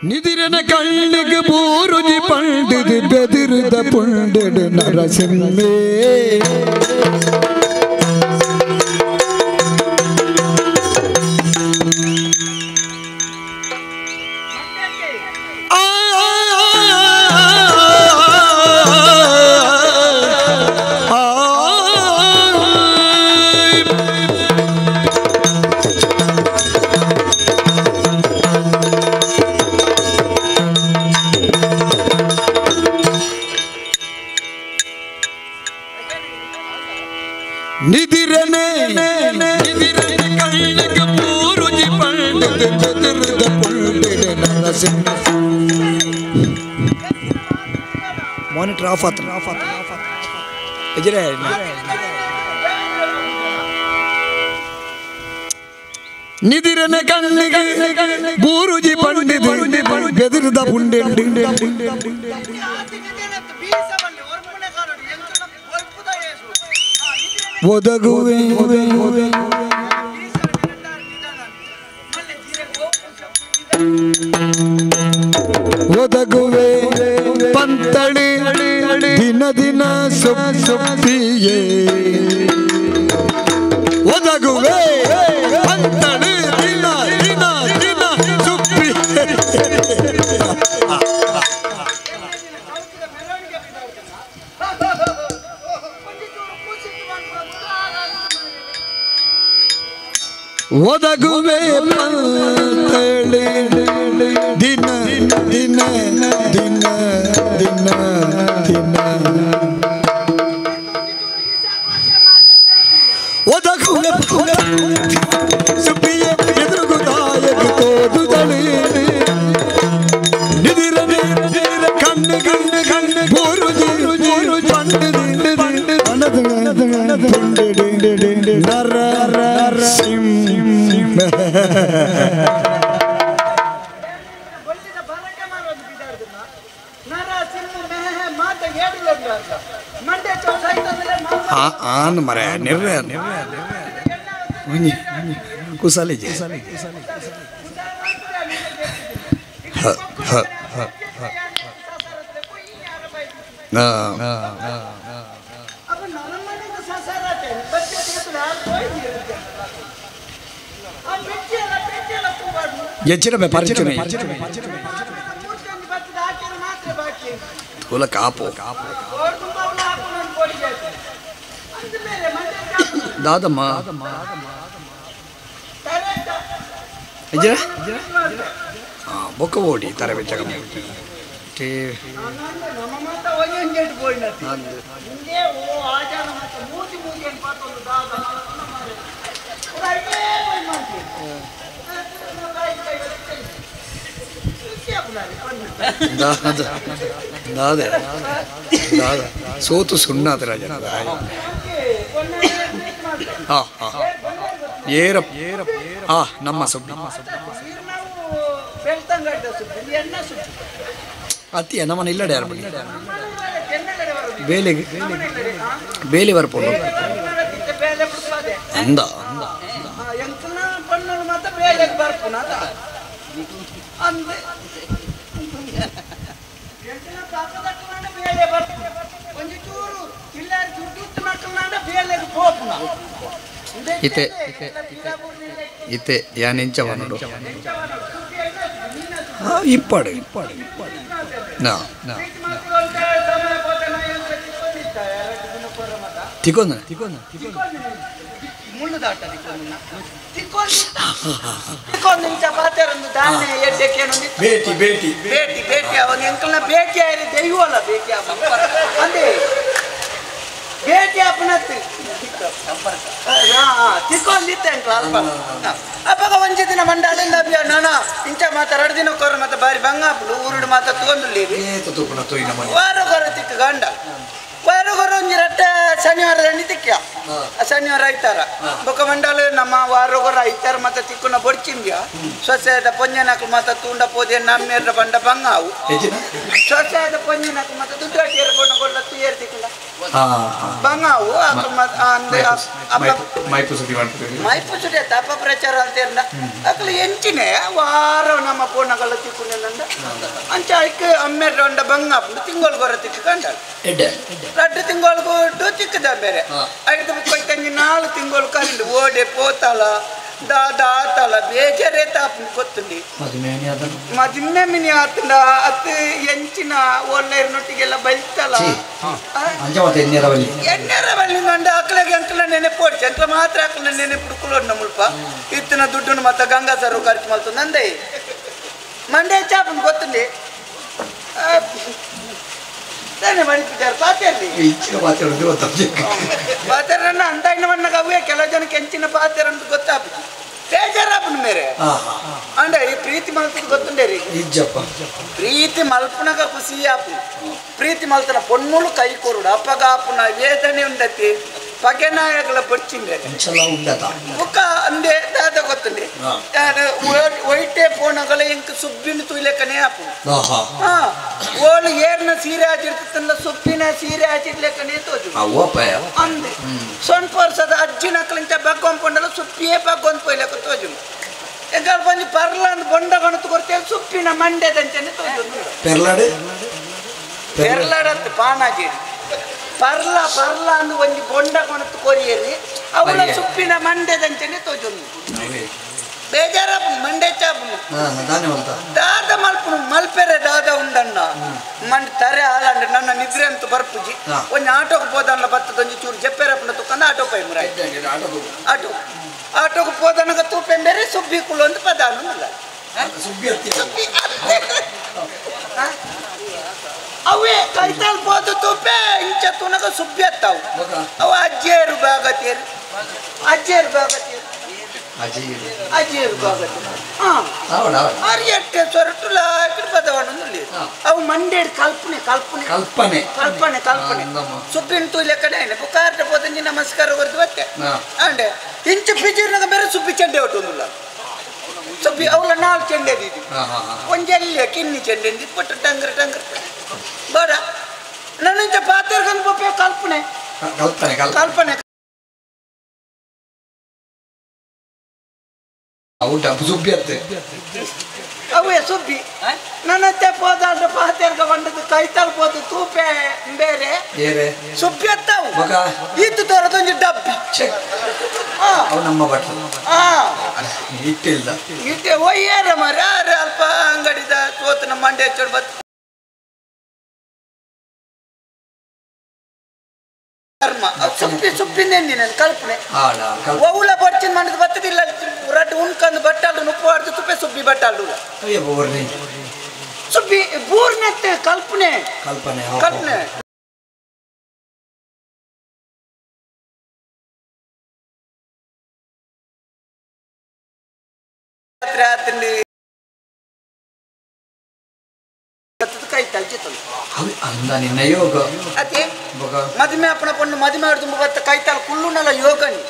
ನಿದಿರನ ಕಣ್ಣಿಗೆ ಬೂರುಜಿ ಪಂಡಿದು ಬೆದಿರದ ಪುಂಡಿಡು ನರಸಿಂಹೇ. ನಿದಿರನೆ ನಿದಿರನೆ ಕಣ್ಣಿಗೆ ಬೂರುಜಿ ಪಂಡಿದು ಬೆದಿರದ ಪುಂಡಿಡು Narasimha. Monitor of ಆತ ಆಫ್ ಆತ ಎಜರೆ. ನಿದಿರನೆ ಕಣ್ಣಿಗೆ ಬೂರುಜಿ ಪಂಡಿದು ಬೆದಿರದ ಪುಂಡಿಡು. ಒದಗುವೆ ಒದಗುವೆ ಪಂತಳಿ ದಿನ ದಿನ ಸುಪ್ಪಿಯೇ. ಒದಗುವೆ ಪಂತಳಿ ದಿನ ದಿನ ದಿನ ಸುಪ್ಪಿಯೇ. ಒದಗುವೆ ಪಂತಳಿ ದಿನ ದಿನ ದಿನ ದಿನ ದಿನ. ಒದಗುವೆ ಸುಪ್ಪಿಯೇ ಎದುರುಗುದಾಯಕ ತೋದುದಳಿ. ನಿದಿರನೆ ಕಣ್ಣಿಗೆ ಕಣ್ಣು ಬೂರುಜಿ ಪಂಡಿದು ಆನ್ ಮರ ನಿರ್ರೆ ಕುಸಾಲಿ ಹ ಹ ಎಚ್ಚಿನ ಪರಿಚಯ ತೋಲ ಕಾಪು ದಾದಮ್ಮ ಬೊಕ್ಕ ಓಡಿ ತರ ಬೆಚ್ಚಗ ದಾದ ದಾದ ದಾದ ಸೋತು ಸುಣ್ಣಾತ ರಾಜ. ಹಾಂ ಹಾಂ ಏರ ಹಾಂ ನಮ್ಮ ಸುಬ್ಬಿ ಅತ್ತಿಯ ನಮ್ಮನ್ನ ಇಲ್ಲಡೆ ಯಾರು ಬನ್ನಿ ಬೇಲೆಗೆ ಬೇಲೆ ಬರ್ಪೋಡು ಅಂದ ಇತೆ ಇತೆ ಯಾನಿಂಚ ವನಡು ಇಪ್ಪಾಡು ಇಪ್ಪಾಡು ನಾ ತಿಕೊಂದ ತಿಕೊಂದ ಭೇಟಿ ಭೇಟಿ ಭೇಟಿ ಭೇಟಿ ಅವಾಗ ಎಂಕಲ್ನ ಭೇಟಿ ಆಯ್ರಿ ದೈವಲ್ಲ ಭೇಟಿ ಅಂದೆ ಭೇಟಿ ಅಪ್ಪನತ್ತು ತಿಕ್ಕೊಂಡಿತ್ತ ಎಂಕಲ್ ಅಲ್ಪ ಅಪ್ಪಾಗ ಒಂಜಿ ದಿನ ಮಂಡಾಳಿಂದ ನಾನ ಇಂಚ ಮಾತ ಎರಡು ದಿನ ಕೊರ ಮತ್ತೆ ಬಾರಿ ಬಂಗಾಪುಲು ಊರುಡು ಮಾತ ತಗೊಂಡುಲ್ಲಿ ವಾರ ಕೊರ ತಿಕ್ಕ ಗಂಡ ವಾರ ಕೊರ ಒಂಜಿ ರಟ್ಟ ಶನಿವಾರ ದಂಡಿ ತಿಕ್ಕ ಶನಿವಾರ ಐತಾರ ಬೊಕ್ಕ ಮಂಡಾಳು ನಮ್ಮ ವಾರ ಕೊರ ಐತಾರ ಮತ್ತೆ ತಿಕ್ಕುನ ಬೊಡ್ಚಿಂಬ್ಯ ಸ್ವಚ್ಛದ ಪೊಂಜನಕು ಮಾತ ತೂಂಡ ಪೋದೆ ನಮ್ಮೇರ ಬಂಡ ಬಂಗಾವು ಸ್ವಚ್ಛದ ಪೊಂಜನಕು ಮಾತ ದುಡ್ಡು ಅಟ್ಟಿಯರ ಬೊಣ್ಣ ಕೊಲ್ಲ ತುಯರ್ ತಿಕ್ಕುಂಡ ಬಂಗಾವು ಮೈಪುಸುಡಿ ತಪ ಪ್ರಚಾರ ಅಂತ ಅಕಲು ಎಂಚಿನೆ ವಾರ ನಮ್ಮ ಪೋನಗಲ್ಲ ತಿಕ್ಕೊಂಡ ಅಂಚ ಐಕ್ ಅಮ್ಮೆರ್ ಉಂಡ ಬಂಗಾಪುಂಡು ತಿಂಗಳು ಗೊರ ತಿಕ್ಕು ಕಂಡಾಳು ರಡ್ಡು ತಿಂಗಳು ತಿಕ್ಕದ ಬೇರೆ ಐದು ಬುಕ್ಕ 4 ತಿಂಗಳು ಕಂಡು ಓಡೆ ಪೋತಾಳ ದಾದ ಆತಳ ಬೇಜಾರೇ ತಾಪುಂಡು ಗೊತ್ತುಂಡಿ ಮದಿಮೆ ಮಿನಿ ಆತಂಡ ಅತ್ ಎಂಚಿನ ಒಳ್ಳೆಯರ್ನೊಟ್ಟಿಗೆಲ್ಲ ಬೈತಲ ಎಣ್ಣೆರ ಬಲ್ಲಿ ಕಂಡು ಅಕ್ಲಗೆ ಅಂಕಲ ನೆನೆಪೋಡ್ಚಿ ಅಂಕಲ ಮಾತ್ರ ಅಕ್ಲ ನೆನೆಪುಡು ಕುಲೋಡ್ ಮುಲ್ಪ ಇತ್ತಿನ ದುಡ್ಡುನು ಮತ್ತೆ ಗಂಗಾಸರು ಖರ್ಚು ಮಲ್ತು ನಂದೇ ಮಂಡೆ ಚಾಪುಂಡು ಗೊತ್ತುಂಡಿ ತಾನೆ ಮಣಿಪಿದ್ದಾರೆ ಪಾತೆಯಲ್ಲಿ ಪಾತೆರನ್ನ ಅಂದಾಜಿನ ಮಣ್ಣಗೆ ಅವೇ ಕೆಲವು ಜನಕ್ಕೆ ಹೆಂಚಿನ ಪಾತೆರ ಅಂತ ಗೊತ್ತಾಪುಜಿ ಬೇಜಾರಾಪುನ ಮೇರೆ ಅಂಡ ಈ ಪ್ರೀತಿ ಮಲ್ತದ ಗೊತ್ತುಂಡೆ ರೀ ಪ್ರೀತಿ ಮಲ್ಪನಗ ಖುಷಿ ಆಪು ಪ್ರೀತಿ ಮಲ್ತನ ಪೊನ್ನುಲು ಕೈ ಕೊರುಡು ಅಪ್ಪಗಾಪುನ ವೇದನೆ ಉಂಡತಿ ಪಗೆನಾಯಗಳ ಬೊಚ್ಚಿಂಡೆ ಬುಕ್ಕ ಅಂದೆ ದಾದ ಗೊತ್ತುಂಡೆ ಒಯ್ಟೆ ಫೋನಗಳ ಇಂಕ್ ಸುಬ್ಬಿನ ತುಯ್ಲೆಕ್ಕನೇ ಆಪು ಓಳು ಏರ್ನ ಸೀರೆ ಹಾಚಿರ್ತಲ್ಲ ಸುಬ್ಬಿನ ಸೀರೆ ಹಾಚಿರ್ಲೆಕ್ಕನೇ ತೋಜು ಅಂದೆ ಸೊಂಪ ವರ್ಷದ ಅಜ್ಜಿನ ಅಕ್ಲಿಂಚ ಬಗ್ಗೊಂಪೊಂಡಲ್ಲ ಸುಪ್ಪಿಯೇ ಬಗ್ಗೊಂದು ಪೊಯ್ಲೆಕ್ಕ ತೋಜು ಎಂಗಾಲ್ ಬಂದು ಪರ್ಲ ಅಂದ್ ಬೊಂಡ ಗಣತು ಕೊರ್ತೇವೆ ಸುಪ್ಪಿನ ಮಂಡ್ಯದಂಚನೆ ತೋಜು ಪೆರ್ಲಾಡು ಪೆರ್ಲಾಡತ್ತು ಪಾನಾಜಿ ಪರ್ಲ ಪರ್ಲ ಅಂದು ಒಂಜಿ ಬೊಂಡ ಕೊಣತು ಕೊರಿಯರಿ ಅವಳ ಸುಪ್ಪಿನ ಮಂಡ್ಯದಂಚನೆ ತೋಜೊಂದು ಬೇಜಾರಪ್ಪನು ಮಂಡೆ ಚಾಪನು ದಾದ ಮಲ್ಪನು ಮಲ್ಪೆರೆ ದಾದ ಉಂಡಣ್ಣ ಮಂಡ್ ತರೆ ಹಾಲಂಡ ನನ್ನ ನಿದ್ರೆ ಅಂತ ಬರ್ಪುಜಿ ಒಂಜಿ ಆಟೋಗೆ ಪೋದಣ್ಣ ಬತ್ತದೊಂಜಿ ಚೂರು ಜಪ್ಪೆರಪ್ಪನ ತುಕ್ಕಂದ ಆಟೋ ಪೈ ಮುರಾಯಿ ಆಟೋ ಆಟೋಗೆ ಪೋದನಗ ತೂಪೆಂಬೇರೆ ಸುಬ್ಬಿ ಕುಳು ಅಂತ ಪದಾನು ಸುಬ್ಬಿ ಅವೇ ಕೈತಾಲ್ ಪೋದು ತೂಪೆ ಇಂಚ ತುನಗ ಸುಬ್ಬಿ ಅತ್ತಾವು ಅವ ಅಜ್ಜೇರು ಬಾಗತೇರು ಅಜ್ಜೇರು ಬಾಗತೇರು ಅಜ್ಜೇರು ಬಾಗತೇರು ಅರಿಯಟ್ಟೆ ಸೊರಟುಲ ಪದವಣ್ಣು ಅವು ಮಂಡೇಡ್ ಕಲ್ಪನೆ ಕಲ್ಪನೆ ಕಲ್ಪನೆ ಕಲ್ಪನೆ ಕಲ್ಪನೆ ಸುಬ್ಬಿನ ತೂಲೆ ಕಡೆ ಬುಕ್ಕಾರ್ಟ ಪೋದಂಜಿ ನಮಸ್ಕಾರ ಕೊರ್ದು ಬತ್ತೆ ಅಂಡೆ ಇಂಚು ಪಿಜಿರ್ನಾಗ ಬೇರೆ ಸುಬ್ಬಿ ಚೆಂಡೆ ಒಟ್ಟೊಂದುಲ್ಲ ಸುಬ್ಬಿ ಅವಳ 4 ಚೆಂಡೆ ಇದ್ದು ಒಂಜೆಲ್ಲ ಕಿನ್ನಿ ಚೆಂಡೆ ಪಟ್ಟು ಟಂಗ್ರ ಟಂಗ್ರ ಬೇಡ ನನ್ನ ಪಾತ್ರಗಂದು ಪಪ್ಪೆ ಕಲ್ಪನೆ ಕಲ್ಪನೆ ಕಲ್ಪನೆ ಸುಬ್ಬಿ ಅತ್ತೆ ಅವೇ ಸುಬ್ಬಿ ನನ್ನತ್ತೆ ಪೋದಾಂಡ ಪಾತೆರ್ಗ ಬಂದದ್ದು ಕೈತಾಲ್ ಪೋದು ತೂಪೆ ಬೇರೆ ಸುಬ್ಬಿ ಅತ್ತಾವು ಇತ್ತು ತೋರದೊಂದು ಡಬ್ಬಿ ಅವು ನಮ್ಮ ಭಟ್ರು ಇಟ್ಟಿಲ್ಲ ಇಟ್ಟೆ ಒಯ್ಯಾರ ಮರ ಅಲ್ಪ ಅಂಗಡಿದ ತೋತನ ಮಂಡೆ ಚೊಡ್ ಬತ್ ಸುಪ್ಪಿ ಸುಪ್ಪಿಂದೇನಿ ನಾನು ಕಲ್ಪನೆ ಒವ್ಲ ಬಡ್ಚಿನ ಮಂಡದ ಬತ್ತದಿಲ್ಲ ರಡ್ಡು ಉಣ್ಕಂದು ಬಟ್ಟಾಲ್ಡು ನುಪ್ಪು ಆಡ್ದು ತುಪ್ಪೆ ಸುಬ್ಬಿ ಬಟ್ಟಾಲ್ಡು ಸುಬ್ಬಿ ಬೂರ್ನತ್ತೆ ಕಲ್ಪನೆ ಕಲ್ಪನೆ ಕಲ್ಪನೆ ನಿನ್ನ ಯೋಗ ಅದೇ ಮದುವೆ ಅಪ್ಪನ ಪೊಣ್ಣು ಮದುವೆ ಆಡ್ದು ಬತ್ತ ಕೈತಾಲ್ ಕುಳ್ಳುನಲ್ಲ ಯೋಗನಿ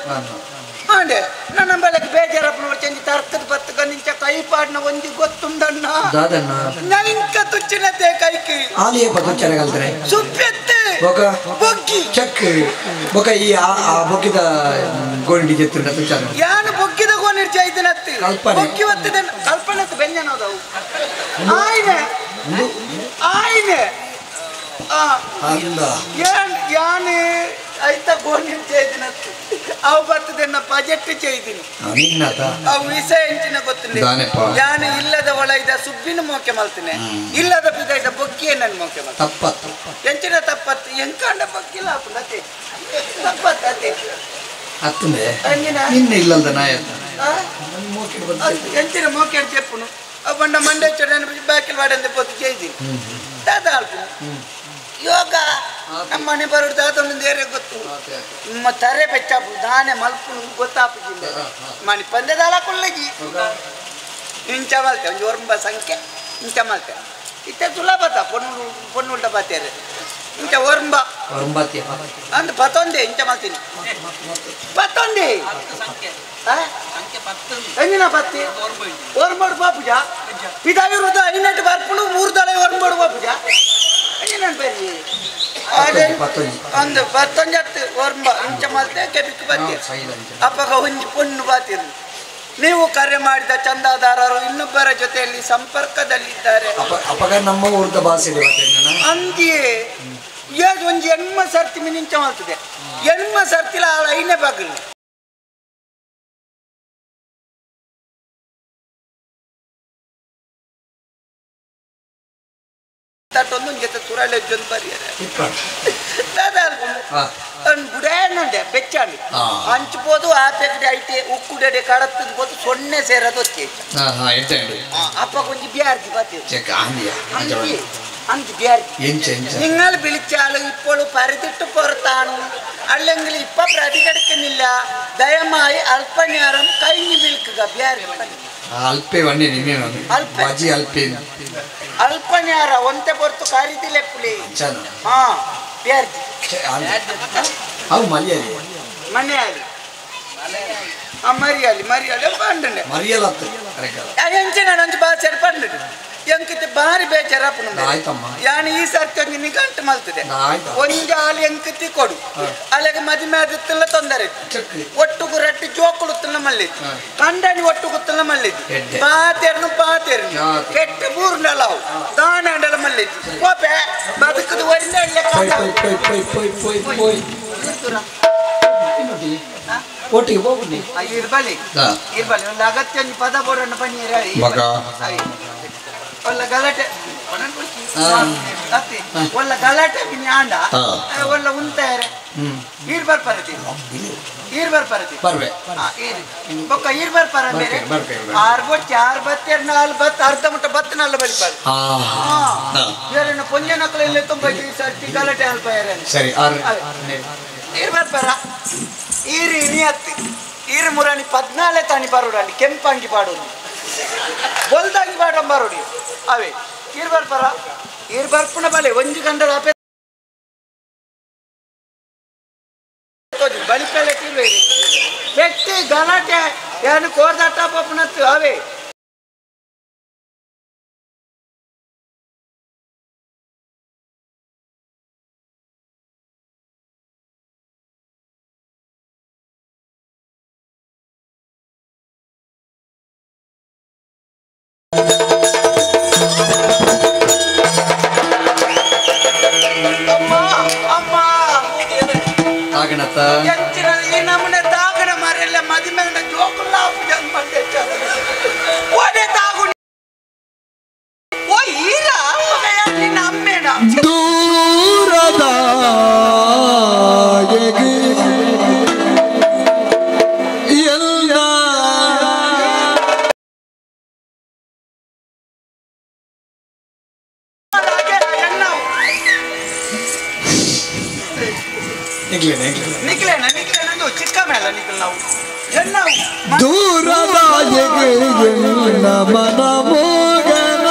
ಆಂಡೆ ನನ್ನ ಬಲಕ್ಕೆ ಬೇಜಾರಪ್ಪನ ಚಂಜಿ ತರ್ಕದ ಬತ್ತಕ ನಿಂಚ ಕೈ ಪಾಡ್ನ ಒಂಜಿ ಗೊತ್ತುಂಡಣ್ಣ ನೈಂಕ ತುಚ್ಚಿನತೆ ಕೈಕಿ ಆಲಿಯ ಪದುಚ್ಚರ ಕಲ್ತರೆ ಸುಪ್ಪೆತ್ತೆ ಬೊಕ ಬೊಗ್ಗಿ ಚೆಕ್ ಬೊಕ ಈ ಆ ಬೊಕ್ಕಿದ ಗೋಂಡಿ ಜೆತ್ತುಂಡ ತುಚ್ಚಾರ ಯಾನು ಬೊಗ್ಗಿದ ಗೋನಿರ್ ಜೈದನತ್ತಿ ಕಲ್ಪನೆ ಬೊಗ್ಗಿ ಒತ್ತಿದ ಕಲ್ಪನೆ ಬೆಂಜನದವು ಆಯ್ನೆ ಆಯ್ನೆ ಯಾನು ಐತ ಗೋನಿರ್ ಜೈದನತ್ತಿ ಅವು ಬರ್ತದನ್ನ ಬಜೆಟ್ ചെയ്തിನಿ ಅವು ವಿಷಯ ಎಂಚಿನ ಗೊತ್ತಿಲ್ಲ ಯಾನು ಇಲ್ಲದ ಒಳ ಇದ್ದ ಸುಬ್ಬಿನ ಮೋಕೆ ಮಲ್ತೀನಿ ಇಲ್ಲದ ಬಿದ್ದ ಇದ್ದ ಬೊಕ್ಕಿಯೇ ನನ್ನ ಮೋಕೆ ಮಲ್ತೀನಿ ತಪ್ಪತ್ತು ಎಂಚಿನ ತಪ್ಪತ್ತು ಎಂಕಾಂಡ ಬೊಕ್ಕಿಲ್ಲ ಅಪ್ಪನತೆ ತಪ್ಪತ್ತೆ ಅತ್ತಂದೆ ನಿನ್ನ ಇಲ್ಲದ ನಾಯ ಎಂಚಿನ ಮೋಕೆ చెప్పును ಬಂಡ ಮಂಡೆ ಚೊಡನ ಬಾಕಿಲ್ ವಾಡಂದೆ ಪೊತ್ತು ചെയ്തിನಿ ದಾದ ಅಲ್ಪು ಯೋಗ ನಮ್ಮ ಮನೆ ಬರೋದು ದಾದೊಂದು ಏರೆ ಗೊತ್ತು ನಿಮ್ಮ ತರೆ ಬೆಚ್ಚಾಪು ದಾನೆ ಮಲ್ಪು ಗೊತ್ತಾಪುಜಿಲ್ಲ ಮನೆ ಪಂದ್ಯದಾಲ ಕುಲ್ಲಜಿ ಇಂಚ ಮಲ್ತೆ ಒಂಜಿ ಒರ್ಂಬ ಸಂಖ್ಯೆ ಇಂಚ ಮಲ್ತೆ ಇತ್ತೆ ಸುಲಭತ ಪೊಣ್ಣು ಪೊಣ್ಣು ಉಲ್ಟ ಬಾತೇರೆ ಇಂಚ ಒರ್ಂಬ ಅಂದ್ ಪತ್ತೊಂದೆ ಇಂಚ ಮಲ್ತೀನಿ ಪತ್ತೊಂದೆ ಎಂಜಿನ ಪತ್ತಿ ಒರ್ಂಬೋಡು ಪಾಪುಜ ಪಿದಾವಿರುದ ಐನೆಟ್ಟು ಬರ್ಪುಂಡು ಮೂರು ದಳ ಒರ್ಂಬೋಡು ಪಾಪುಜ ಅಂಜಿನ ಬೇರೆ ಒಂದು ಪತ್ತೊಂಜತ್ತು ಒರ್ಂಬ ಇಂಚ ಮಲ್ತೆ ಕೆಬಿಕ್ ಬತ್ತಿ ಅಪ್ಪಗ ಒಂಜಿ ಪೊಣ್ಣು ಬಾತಿರು ನೀವು ಕರೆ ಮಾಡಿದ ಚಂದಾದಾರರು ಇನ್ನೊಬ್ಬರ ಜೊತೆಯಲ್ಲಿ ಸಂಪರ್ಕದಲ್ಲಿದ್ದಾರೆ ಅಪ್ಪಗ ನಮ್ಮ ಊರ್ದ ಭಾಷೆ ಅಂದಿಯೇ ಒಂಜಿ ಎಣ್ಮ ಸರ್ತಿ ಮಿನಿಂಚ ಮಾಡ್ತದೆ ಎಣ್ಮ ಸರ್ತಿಲ ಆಳ ಐನೇ ಬಾಗಿಲು ತಟ್ಟೊಂದು ಜೊತೆ ಸುರಳೆ ಜೊಂದು ಬರಿಯರೆ ಬುಡೇನುಂಡೆ ಬೆಚ್ಚಾಂಡು ಹಂಚ್ಬೋದು ಆ ಪೆಗಡೆ ಐತೆ ಉಕ್ಕುಡೆ ಕಡತ್ತದ ಬೋದು ಸೊನ್ನೆ ಸೇರೋದು ಅಪ್ಪ ಕೊಂಚ ಬ್ಯಾರ್ಜಿ ಬಾತಿ അഞ്ച് ಬ್ಯಾರ್ಜಿ നിങ്ങൾ വിളിച്ചാൽ ഇപ്പോൾ പരിതിട്ട് പുറത്താണ് അല്ലെങ്കിൽ ഇപ്പൊ പ്രതികരിക്കുന്നില്ല ദയമായി അല്പനേരം കഴിഞ്ഞു വിളിക്കുക ಬ್ಯಾರ್ಜಿ ಅಲ್ಪೆ ವಣ್ಣೆ ನಿನ್ನೆ ಅಲ್ಪೆ ಅಲ್ಪೆ ಅಲ್ಪನೇರ ಒಂತೆ ಪೊರ್ತು ಕರಿದಿಲ್ಲ ಪುಲಿ ಹಾ ಬ್ಯಾರ್ಜಿ ಅವು ಮಲಯಾಳಿ ಮಲಯಾಳಿ ಆ ಮರಿಯಾಲಿ ಮರಿಯಾಲಿ ಪಂಡಂಡೆ ಮರಿಯಲತ್ತು ಎಂಚಿನ ಒಂಜಿ ಭಾಷೆ ಪಂಡಂಡೆ ಎಂಕಿತ ಬಾರಿ ಬೇಜಾರಪ್ಪನ ಯಾನ್ ಈ ಸರ್ತಿ ಒಂಜಿ ನಿಗಂಟು ಮಲ್ತದೆ ಒಂಜಿ ಆಲು ಎಂಕಿತಿ ಕೊಡು ಅಲ್ಲಿಗೆ ಮದುವೆ ಆದಿತ್ತಲ್ಲ ತೊಂದರೆ ಒಟ್ಟುಗು ರಟ್ಟಿ ಜೋಕುಳುತ್ತಲ್ಲ ಮಲ್ಲಿದ್ದು ಕಂಡನಿ ಒಟ್ಟು ಗುತ್ತಲ್ಲ ಮಲ್ಲಿದ್ದು ಪಾತೆರ್ನು ಪಾತೆರ್ನು ಕೆಟ್ಟ ಬೂರ್ನಲ್ಲ ಅವು ದಾನಂಡಲ ಮಲ್ಲಿದ್ದು ಕೋಪೆ ಬದುಕದು ಒಂದೇ ಒಟ್ಟಿಗೆ ಹೋಗುನಿ ಇರ್ಬಲಿ ಇರ್ಬಲಿ ಒಂದು ಅಗತ್ಯ ಒಂಜಿ ಪದ ಬೋಡಣ್ಣ ಪನ್ನೀರ ಮಗ ಒಲ್ಲ ಗಲಾಟೆ ಒಲ್ಲ ಗಲಾಟೆ ಆಂಡ ಒಲ್ಲ ಉಂತಾರೆ ಈರ್ ಬರ್ಪರತಿ ಈರ್ ಬರ್ಪರತಿ ಬರ್ವೆ ಬೊಕ್ಕ ಈರ್ ಬರ್ಪರ ಬೇರೆ ಆರು ಬೊಚ್ಚಿ ಆರು ಬತ್ತಿ ನಾಲ್ ಬತ್ತು ಅರ್ಧ ಮುಟ್ಟ ಬತ್ತು ನಲ್ಲ ಬಲಿಪಾರ ಬೇರೆ ಪೊಂಜೆ ನಕ್ಕಲು ಇಲ್ಲ ತುಂಬ ಸರ್ತಿ ಗಲಾಟೆ ಅಲ್ಪ ಸರಿ ಈರ್ ಬರ್ಪರ ಈರು ಇನಿ ಹತ್ತಿ ಈರು ಮುರಾಣಿ ಪದ್ನಾಲೆ ತಾಣಿ ಬರೋಡಂಡಿ ಕೆಂಪಂಗಿ ಪಾಡೋದು ಬೊಲ್ದಂಗಿ ಪಾಡಂ ಬರೋಡಿ ಅವೇ ಈರ್ ಬರ್ಪರ ಈರ್ ಬರ್ಪುನ ಬಲೆ ಒಂಜಿ ಗಂಡದ ಅಪೆ ಬಲಿಪೆಲೆ ತಿರುವೇರಿ ವ್ಯಕ್ತಿ ಗಲಾಟೆ ಏನು ಕೋರ್ದಾಟ ಪಪ್ಪನತ್ತು ಅವೇ ನಮ್ಮನೆ ತಾಗಣ ಮರೆಲ್ಲ ಮದುವೆ ಜೋಕುಲ್ಲ ಓಡೆ ತಾಗು ಓ ಈರ ನಿನ್ನ ಅಮ್ಮೇನ ದೂರದ ಎಲ್ಲ ನಿಕ್ಲೇನ ನಿಕ್ಲೇನ ಚಿಕ್ಕ ಮೇಳ ನಿಕ್ಲ ನಾವು ದೂರದ ಮನ ಮೋಗನ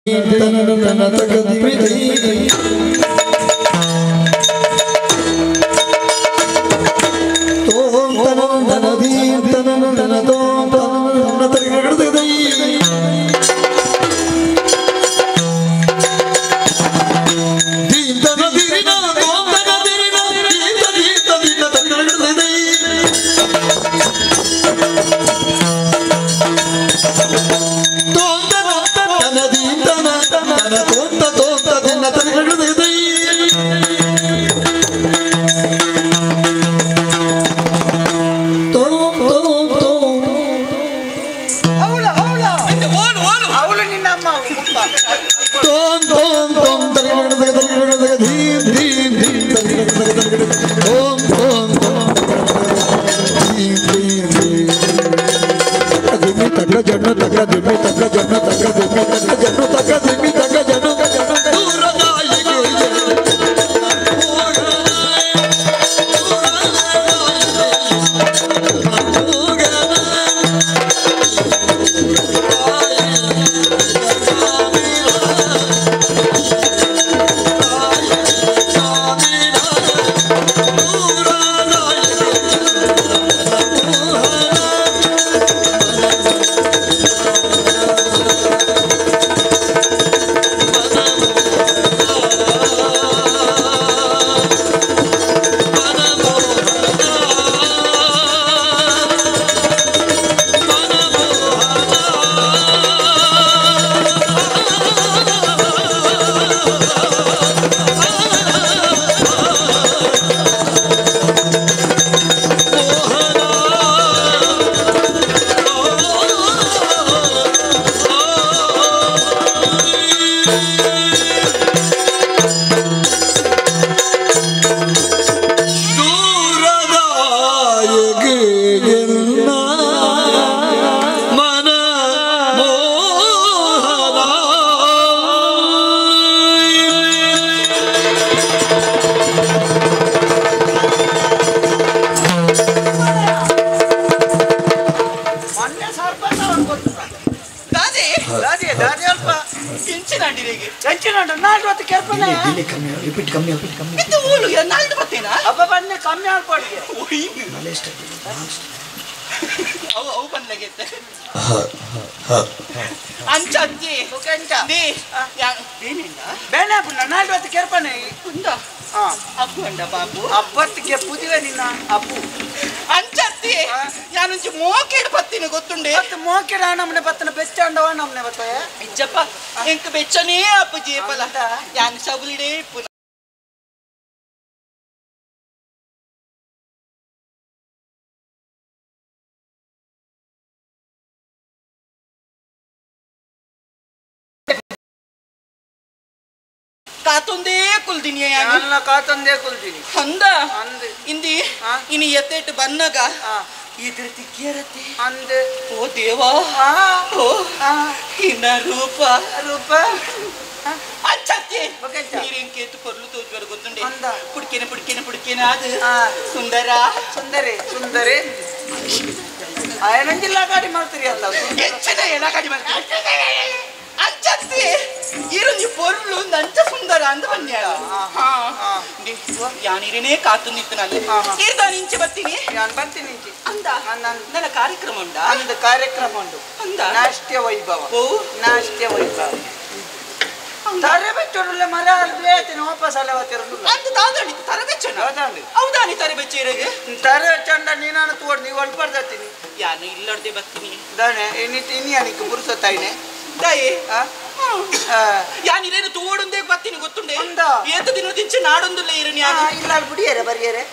ತನ ತಕ ದಿಮಿ ದೈ ತೋಂ ತನ ತನ ದೀಂ ತನ ತನ ತೋಂ ತನ ತನ ತರಿಗಡ ದೈ ದೀಂ ತನ ದಿರಿನ ತೋಂ ತನ ದಿರಿನ ದೀಂ ತ ದೀಂ ತ ದಿನ ತರಿಗಡ ದೈ ತೋಂ ತನ ತನ ದೀಂ ತನ ತನ ತೋಂ ತ ತೋಂ ತ ದಿನ ತರಿಗಡ ದೈ ಬೆಚ್ಚನೇ ಅಪ್ಪು ಜೇಪಲ ಯಾನ್ ಶಬುಲಿಡೇ ಇಪ್ಪು ಕಾತೊಂದೇ ಕುಲ್ದಿನಿ ಯಾನ ಕಾತೊಂದೇ ಕುಲ್ದಿನಿ ಅಂದ ಇಂದಿ ಇನಿ ಎತ್ತೆಟ್ಟು ಬನ್ನಗ ಇದ್ರ ತಿಕ್ಕಿಯರತ್ತೆ ಅಂದ ಓ ದೇವಾ ಓ ಇನ್ನ ರೂಪ ರೂಪ ಅಚ್ಚತ್ತೆ ನೀರೇನ್ ಪೊರ್ಲು ತೋಜ್ವರ ಗೊತ್ತುಂಡೆ ಪುಡ್ಕೇನೆ ಪುಡ್ಕೇನೆ ಪುಡ್ಕೇನೆ ಅದು ಸುಂದರ ಸುಂದರಿ ಸುಂದರಿ ಆಯನಂಜಿಲ್ಲ ಗಾಡಿ ಮಾಡ್ತೀರಿ ಅಲ್ಲ ಹೆಚ್ಚಿನ ಎಲ್ಲ ಗಾಡಿ ಮಾಡ್ತೀರಿ ಅಂಚತ್ತಿ ಇರುಂಜಿ ಪೊರ್ಲು ನಂಚ ಸುಂದರ ಅಂದ ಬನ್ಯಾಳ ಯಾನಿರೇನೇ ಕಾತು ನಿಂತನಲ್ಲಿ ಇರ್ದಾನ ಇಂಚೆ ಬರ್ತೀನಿ ನಾನು ಬರ್ತೀನಿ ಇಂಚೆ ಅಂದ ನನ್ನ ಕಾರ್ಯಕ್ರಮ ಉಂಡ ಅಂದ ಕಾರ್ಯಕ್ರಮ ಉಂಟು ಅಂದ ನಾಟ್ಯ ವೈಭವ ಓ ನಾಟ್ಯ ವೈಭವ ತರಬೆಚ್ಚೋಡುಲ್ಲ ಮರ ಅಲ್ಲಿ ಬೇತೀನಿ ವಾಪಸ್ ಅಲ್ಲೇ ಬರ್ತಿರಲಿಲ್ಲ ಅಂದ ತಾದಂಡಿ ತರಬೆಚ್ಚೋಣ ಹೌದಾನಿ ತರಬೆಚ್ಚ ಇರಗೆ ತರಬೆಚ್ಚಂಡ ನೀನಾನು ತೋಡ್ ನೀವು ಅಲ್ಪಡ್ದತ್ತೀನಿ ಯಾನು ಇಲ್ಲೊಡ್ದೆ ಬರ್ತೀನಿ ದಾನೆ ಇನಿ ಇನಿ ಅನಿಕ್ ಪುರುಸೊತ್ತಾಯಿನೆ ದಾಯೆ ಯಾನಿರೇನು ತೋಡುಂದೇ ಬರ್ತೀನಿ ಗೊತ್ತುಂಡೆ ಏತ ದಿನ ದಿಂಚೆ ನಾಡೊಂದುಲ್ಲ ಇರು ಯಾನು ಇಲ್ಲ ಬಿಡಿಯರೆ ಬರಿಯರೆ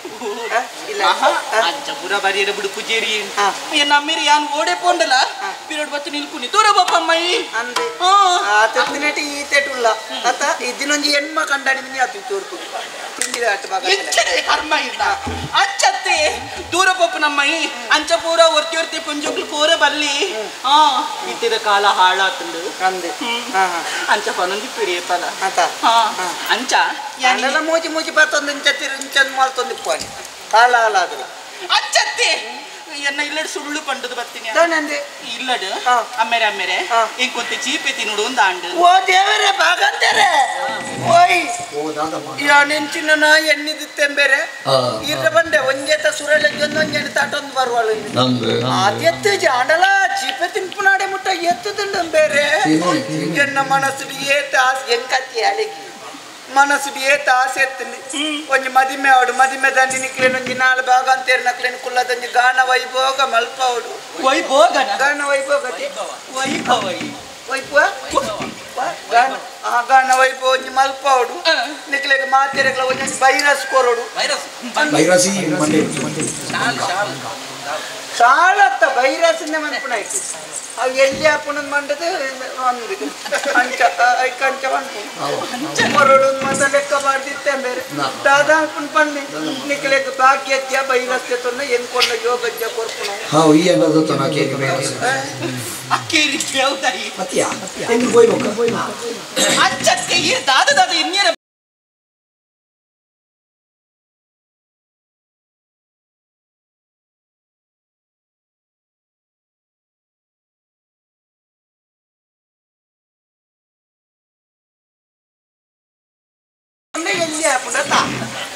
ಇಲ್ಲ ಅಂಚ ಪೂರ ಬರಿಯರೆ ಬಿಡು ಪೂಜೇರಿ ನಮ್ಮಿರಿ ಯಾನ್ ಓಡೆ ಪೋಂಡಲ ಪಿರೋಡ್ ಬತ್ತು ನಿಲ್ಕುನಿ ದೂರ ಬಾಪಮ್ಮಯಿ ಅಂದೆ ಆ ತೆತ್ತಿನೆಟಿ ಈ ತೆಟುಲ್ಲ ಅತ ಇದಿನೊಂಜಿ ಎಣ್ಮ ಕಂಡಾಡಿ ಮಿನಿ ಆತು ತೋರ್ಕು ತಿಂಡಿದ ಆಟ ಬಾಗ ಎಂಚನೆ ಕರ್ಮ ಇಲ್ಲ ಅಂಚತ್ತೆ ದೂರ ಪೋಪು ನಮ್ಮಯಿ ಅಂಚ ಪೂರ ಒರ್ತಿ ಒರ್ತಿ ಪುಂಜುಕ್ಲು ಪೂರ ಬಲ್ಲಿ ಹಾ ಇತ್ತಿದ ಕಾಲ ಹಾಳಾತುಂಡು ಅಂದೆ ಅಂಚ ಪನೊಂಜಿ ಪಿರಿಯಪಲ ಅತ ಅಂಚ ಯಾನೆಲ್ಲ ಮೂಜಿ ಮೂಜಿ ಬತ್ತೊಂದು ಇಂಚ ತಿರು ಇಂಚ ಮಾಲ್ತೊಂದು ಇಪ್ಪುವಾನಿ ಕಾಲ ಹಾಳಾದ್ರೆ ಅಂಚತ್ತೆ ಎನ್ನ ಇಲ್ಲಡ್ ಸುಳ್ಳು ಪಂಡದು ಬರ್ತೀನಿ ದಾನಂದೆ ಇಲ್ಲಡ್ ಅಮ್ಮೇರೆ ಅಮ್ಮೇರೆ ಇಂಕೊಂತೆ ಚೀಪೆ ತಿನ್ನುಡು ಒಂದು ಆಂಡು ಓ ದೇವರೇ ಭಾಗಂತಾರೆ ಓಯ್ ಯಾ ನೆಂಚಿನ ಎಣ್ಣಿದಿತ್ತೆಂಬೇರೆ ಇರ ಬಂಡೆ ಒಂಜೇತ ಸುರಳೆ ಒಂಜೊಂದು ತಾಟೊಂದು ಬರುವಳು ಎತ್ತು ಜಾಂಡಲ ಚೀಪೆ ತಿನ್ಪುನಾಡೆ ಮುಟ್ಟ ಎತ್ತು ತಿಂಡು ಬೇರೆ ಎನ್ನ ಮನಸ್ಸು ಏತ ಆಸೆ ಎಂಕತ್ತಿ ಅಳಿಗೆ ಮನಸ್ಸು ಏತ ಆಸೆ ಎತ್ತುಂಡು ಒಂಜಿ ಮದಿಮೆ ಅವಡು ಮದಿಮೆ ದಂಡಿ ನಿಕ್ಲೇನು ಒಂಜಿ ನಾಲ್ ಭಾಗ ಅಂತೇರು ನಕ್ಲೇನು ಕುಲ್ಲದೊಂಜಿ ಗಾನ ವೈಭೋಗ ಮಲ್ಪವಡು ವೈಭೋಗ ಗಾನ ವೈಭೋಗ ವೈಭವ ವೈಭವ ಗಾನ ಆ ಗಾನ ವೈಭವ ಒಂಜಿ ಮಲ್ಪವಡು ನಿಕ್ಲೇಗ ಮಾತೆರೆಗ್ಲ ಒಂಜಿ ವೈರಸ್ ಕೊರಡು ವೈರಸ್ ವೈರಸಿ ಮಂಡೆ ಸಾಲತ್ತ ವೈರಸ್ ಮನ್ಪುನಾಯ್ತು ಅವು ಎಲ್ಲಿ ಹಾಪುನ ಮಂಡದು ಒಂದು ಅಂಚ ಐಕಂಚ ಮನ್ಪು ಕೊರಡು ಮಾತ ಲೆಕ್ಕ ಮಾಡ್ದಿತ್ತೆ ಬೇರೆ ದಾದಾ ಹಾಪುನ್ ಪನ್ನಿ ನಿಕ್ಲೇಗ ಭಾಗ್ಯಜ್ಜ ವೈರಸ್ ತೊಂದ ಎಂಕೊಂಡ ಯೋಗಜ್ಜ ಕೊರ್ಪುನ how ಈ ಅನ್ನೋದು ತೊನ ಕೇರಿ ವೈರಸ್ ಅಕ್ಕೇರಿ ಕೇಳ್ತಾಯಿ ಅತಿಯಾ ಎಂಗ್ ಗೋಯ್ ಬೊಕ್ಕ ಅಂಚಕ್ಕೆ ಈ ದಾದ ದಾದ ಇನ್ನೇರ ಎಲ್ಲಿ ಹಾಪುಂಡ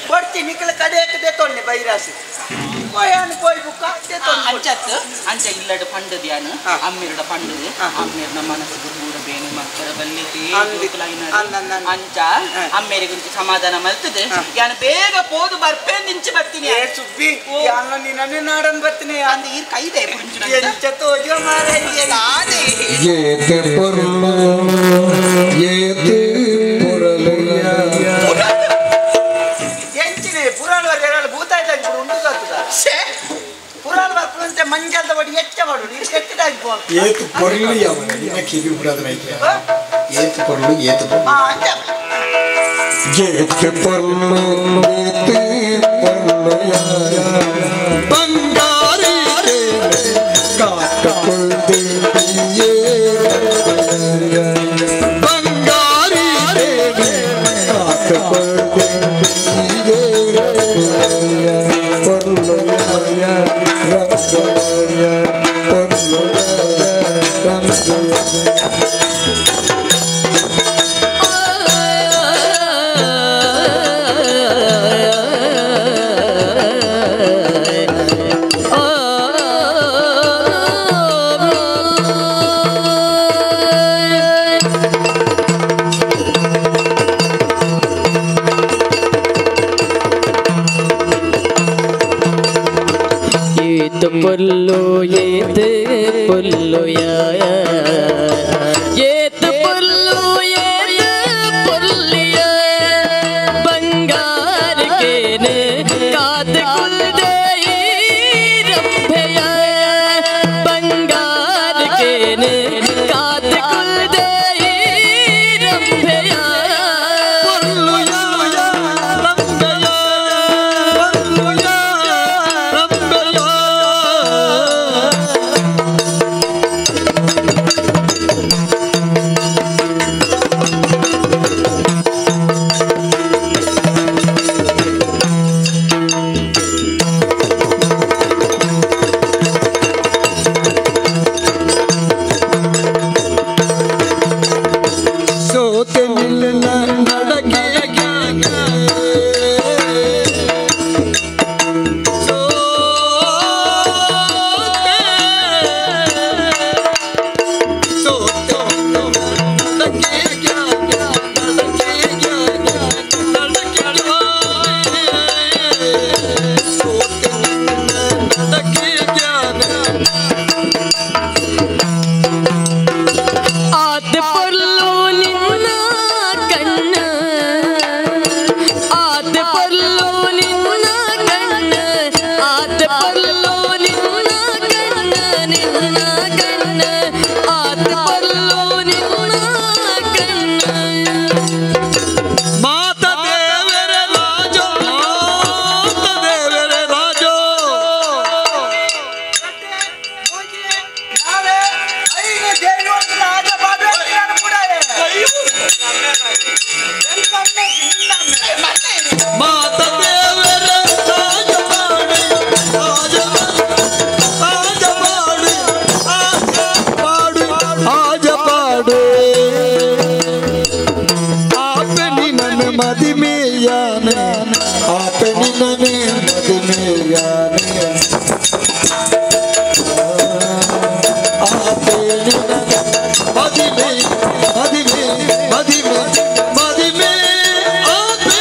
ಕೊಡ್ತಿ ನಿಕ್ಕಲ ಕಡೆಯಕ್ಕೆ ತೊನ್ನೆ ಬೈರಾಸಿ ಪೋಯಾನ್ ಪೋಯ್ ಬುಕ್ಕ ಅಂಚತ್ ಅಂಚ ಇಲ್ಲಡು ಪಂಡದು ಯಾನು ಅಮ್ಮಿರಡ ಪಂಡದು ಅಮ್ಮಿರ್ನ ಮನಸ್ಸು ಕೂಡ ಬೇನೆ ಮಕ್ಕಳ ಬಲ್ಲಿತಿ ಅಂಚ ಅಮ್ಮೇರಿಗುಂಚಿ ಸಮಾಧಾನ ಮಲ್ತದೆ ಯಾನು ಬೇಗ ಪೋದು ಬರ್ಪೇ ನಿಂಚು ಬರ್ತೀನಿ ಸುಬ್ಬಿ ಯಾನು ನಿನ್ನೆ ನಾಡನ್ ಬರ್ತೀನಿ ಅಂದ ಈರ್ ಕೈದೆ ಎಂಚ ತೋಜೋ ಮಾರೇ ಏತೆ ಪೊರ್ಲು ಏತೆ ಪೊರಲುಯ ಎಂಚಿನೆ ಪುರಾಣ ಎರಡು ಭೂತಾಯ್ತ ಉಂಡು ಕತ್ತದ ಪುರಾಣ ಬರ್ಪುನಂತೆ ಮಂಜಲ್ದ ಬಡಿ ಹೆಚ್ಚ ಮಾಡು ನೀರು ಕೆಟ್ಟದಾಗಿ ಏತು ಪೊರ್ಲು ಯಾವ ನಿನ್ನ ಕಿವಿ ಬಿಡೋದನ್ನ ಐತೆ ಏತು ಪೊರ್ಲು ಏತು ಪೊರ್ಲು ಏತು ಪೊರ್ಲು ಏತು ಪೊರ್ಲು ಬಂಗಾರಿ ಕಾಟಕೊಳ್ದೇವಿಯೇ ಬಂಗಾರಿ ಕಾಟಕೊಳ್ದೇವಿಯೇ ಪೊರ್ಲು ಪೊಲ್ಲು ಏತ್ ಪೊಲ್ಲು ಏತ್ ಪೊಲ್ಲು ಏತ್ ಪೊಲ್ಲಿಯ ಬಂಗಾರಕೇನೆ ಕಾತ್ ಕುಲ್ದೇಯಿ ರಂಭೆಯ ಬಂಗಾರಕೇನೆ ಕಾತ್ ಕುಲ್ದೇಯಿ ರಂಭೆಯ ಮಾತ ದೇವರ ರಾಜ ಮದಿಮೆಯಾನೆ ಆಪೆ ನಿನ್ನನೆ ಮದಿಮೆಯಾನೆ ಆಪೆ ನಿನ್ನನೆ ಮದಿಮೆ ಮದಿಮೆ ಮದಿಮೆ ಮದಿಮೆ ಆಪೆ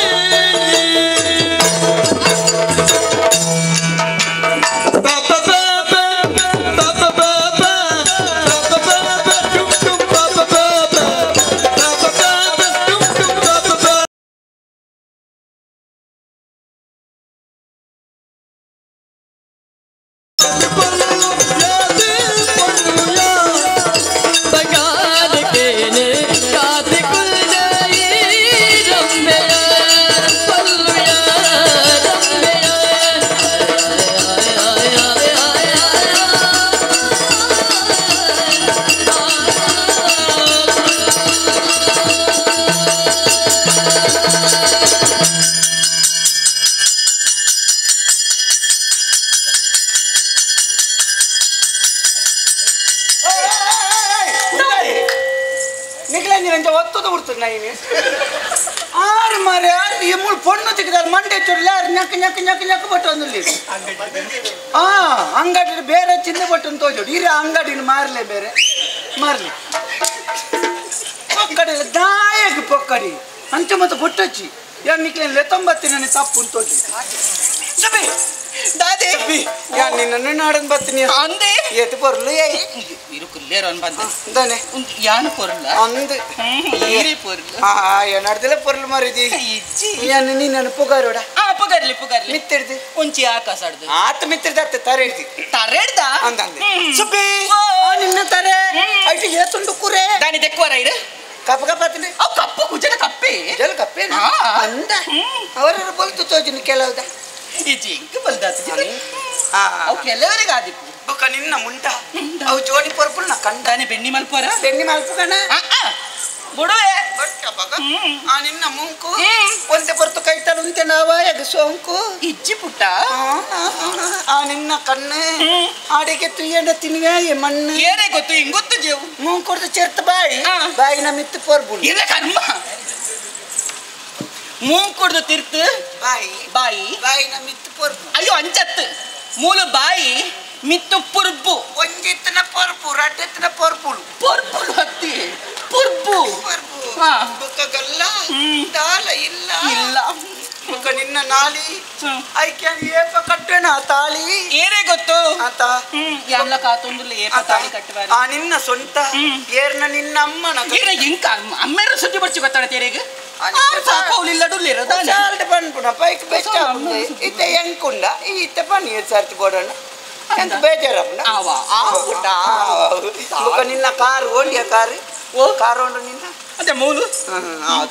ಪಾಪ ಪಾಪ ಪಾಪ ಪಾಪ ಪಾಪ ಪಾಪ ಟುಂ ಟುಂ ಪಾಪ ಪಾಪ ಪಾಪ ಪಾಪ ಟುಂ ಟುಂ ಪಾಪ ಪಾಪ ಆರು ಮಾರೆ ಆರು ಈ ಮೂಳು ಪೊಣ್ಣು ತೆಗೆದಾರೆ ಮಂಡೆ ಚೊಡ್ಲ ನಕ್ ನಕ್ ನಕ್ ನಕ್ ಬಟ್ಟು ಅಂದಲ್ಲಿ ಆ ಅಂಗಡಿ ಬೇರೆ ಚಿನ್ನ ಬಟ್ಟು ತೋಜೋಡು ಇರ ಅಂಗಡಿನ ಮಾರಲೆ ಬೇರೆ ಮಾರಲಿ ಪೊಕ್ಕಡಿ ದಾಯಕ ಪೊಕ್ಕಡಿ ಅಂಚ ಮತ್ತು ಬೊಟ್ಟಚ್ಚಿ ಯಾರು ನಿಕ್ಲೆ ತೊಂಬತ್ತಿ ತಪ್ಪು ತೋಜು ದಾದೆ ಯಾನ್ ನಿನ್ನನ್ನು ನಾಡನ್ ಬತ್ತೀನಿ ಅಂದೆ ಏತು ಪೊರ್ಲು ಇರುಕುಲ್ಲೇರು ಅನ್ ಬಂದೆ ದಾನೆ ಯಾನು ಪೊರ್ಲ ಅಂದು ಏರೇ ಪೊರ್ಲು ಆ ಏನಾಡ್ದಿಲ್ಲ ಪೊರ್ಲು ಮಾರಿದಿ ಇಜ್ಜಿ ಯಾನ್ ನಿನ್ನನ್ನು ಪುಗಾರೋಡ ಆ ಪುಗರ್ಲಿ ಪುಗರ್ಲಿ ಮಿತ್ತಿಡ್ದು ಒಂಚಿ ಆಕಾಶ ಆಡ್ದು ಆತ ಮಿತ್ತಿಡ್ದ ಅತ್ತೆ ತರೆ ಹಿಡ್ದಿ ತರೆಡ್ದ ಅಂದ ಅಂದೆ ಸುಬ್ಬಿ ನಿನ್ನ ತರೆ ಐಟು ಏತುಂಡು ಕುರೆ ದಾನಿ ತೆಕ್ಕುವರ ಇರು ಕಪ್ಪ ಕಪ್ಪ ಅವು ಕಪ್ಪು ಕುಜಲ ಕಪ್ಪೆ ಕುಜಲ ಕಪ್ಪೇನಾ ಅಂದ ಅವರ ಬಲ್ತು ತೋಜಿನ ಕೆಲವುದ ಇಜ್ಜಿ ಇಂಕ್ ಬಲ್ದಾತು ಅವು ಕೆಲವರಿಗೆ ಆದಿಪ್ಪು ಬೊಕ್ಕ ನಿನ್ನ ಮುಂಟ ಅವು ಜೋಡಿ ಪೊರ್ಪುಲ್ ನಾ ಕಂಡ ಬೆಣ್ಣಿ ಮಲ್ಪುವರ ಬೆಣ್ಣಿ ಮಲ್ಪುಗಣ ಬುಡುವೆ ಆ ನಿನ್ನ ಮುಂಕು ಒಂತೆ ಪೊರ್ತು ಕೈತಲು ಉಂತೆ ನಾವಾಯಗ ಸೋಂಕು ಇಜ್ಜಿ ಪುಟ್ಟ ಆ ನಿನ್ನ ಕಣ್ಣು ಆಡಿಗೆ ತುಯ್ಯಂಡ ತಿನ್ನುವೆ ಮಣ್ಣು ಏನೇ ಗೊತ್ತು ಹಿಂಗೊತ್ತು ಜೇವು ಮೂಂಕೊಡ್ದು ಚೆರ್ತ ಬಾಯಿ ಬಾಯಿನ ಮಿತ್ತು ಪೊರ್ಬುಲ್ ಇಲ್ಲ ಕರ್ಮ ಮೂಂಕುಡ್ದು ತಿರ್ತು ಬಾಯಿ ಬಾಯಿ ಬಾಯಿನ ಮಿತ್ತು ಪೊರ್ಬು ಅಯ್ಯೋ ಅಂಚತ್ತು ಮೂಲ ಬಾಯಿ ಮಿತ್ತು ಪುರ್ಬು ಒಂಜೆತ್ತನ ಪೊರ್ಬು ರಡ್ಡೆತ್ತನ ಪೊರ್ಬುಲು ಪೊರ್ಬುಲು ಹತ್ತಿ ಪುರ್ಬು ಪೊರ್ಬು ಬೊಕ್ಕಗಲ್ಲ ದಾಲ ಇಲ್ಲ ಇಲ್ಲ ಬೊಕ್ಕ ನಿನ್ನ ನಾಲಿ ಐಕ್ಯಾನ್ ಏಪ ಕಟ್ಟಣ ತಾಳಿ ಏನೇ ಗೊತ್ತು ಆತ ಯಾನ್ಲ ಕಾತೊಂದುಲ್ಲ ಏಪ ತಾಳಿ ಕಟ್ಟುವ ಆ ನಿನ್ನ ಸೊಂಟ ಏರ್ನ ನಿನ್ನ ಅಮ್ಮನ ಏನ ಇಂಕ ಅಮ್ಮೇರ ಸುದ್ದಿ ಬರ್ಚಿ ಗೊತ್ತಾಡ ತೇರೆಗೆ ಇತ್ತೆ ಎಂಕುಂಡ ಇತ್ತೆ ಪನ್ನೀರ್ ಸರ್ತಿ ಬೋಡಣ್ಣ ಎಂತ ಬೇಜಾರಪ್ಪನ ಬೊಕ್ಕ ನಿನ್ನ ಕಾರು ಓಂಡಿಯ ಕಾರು ಓ ಕಾರು ಓಂಡು ನಿನ್ನ ಅದೇ ಮೂಲು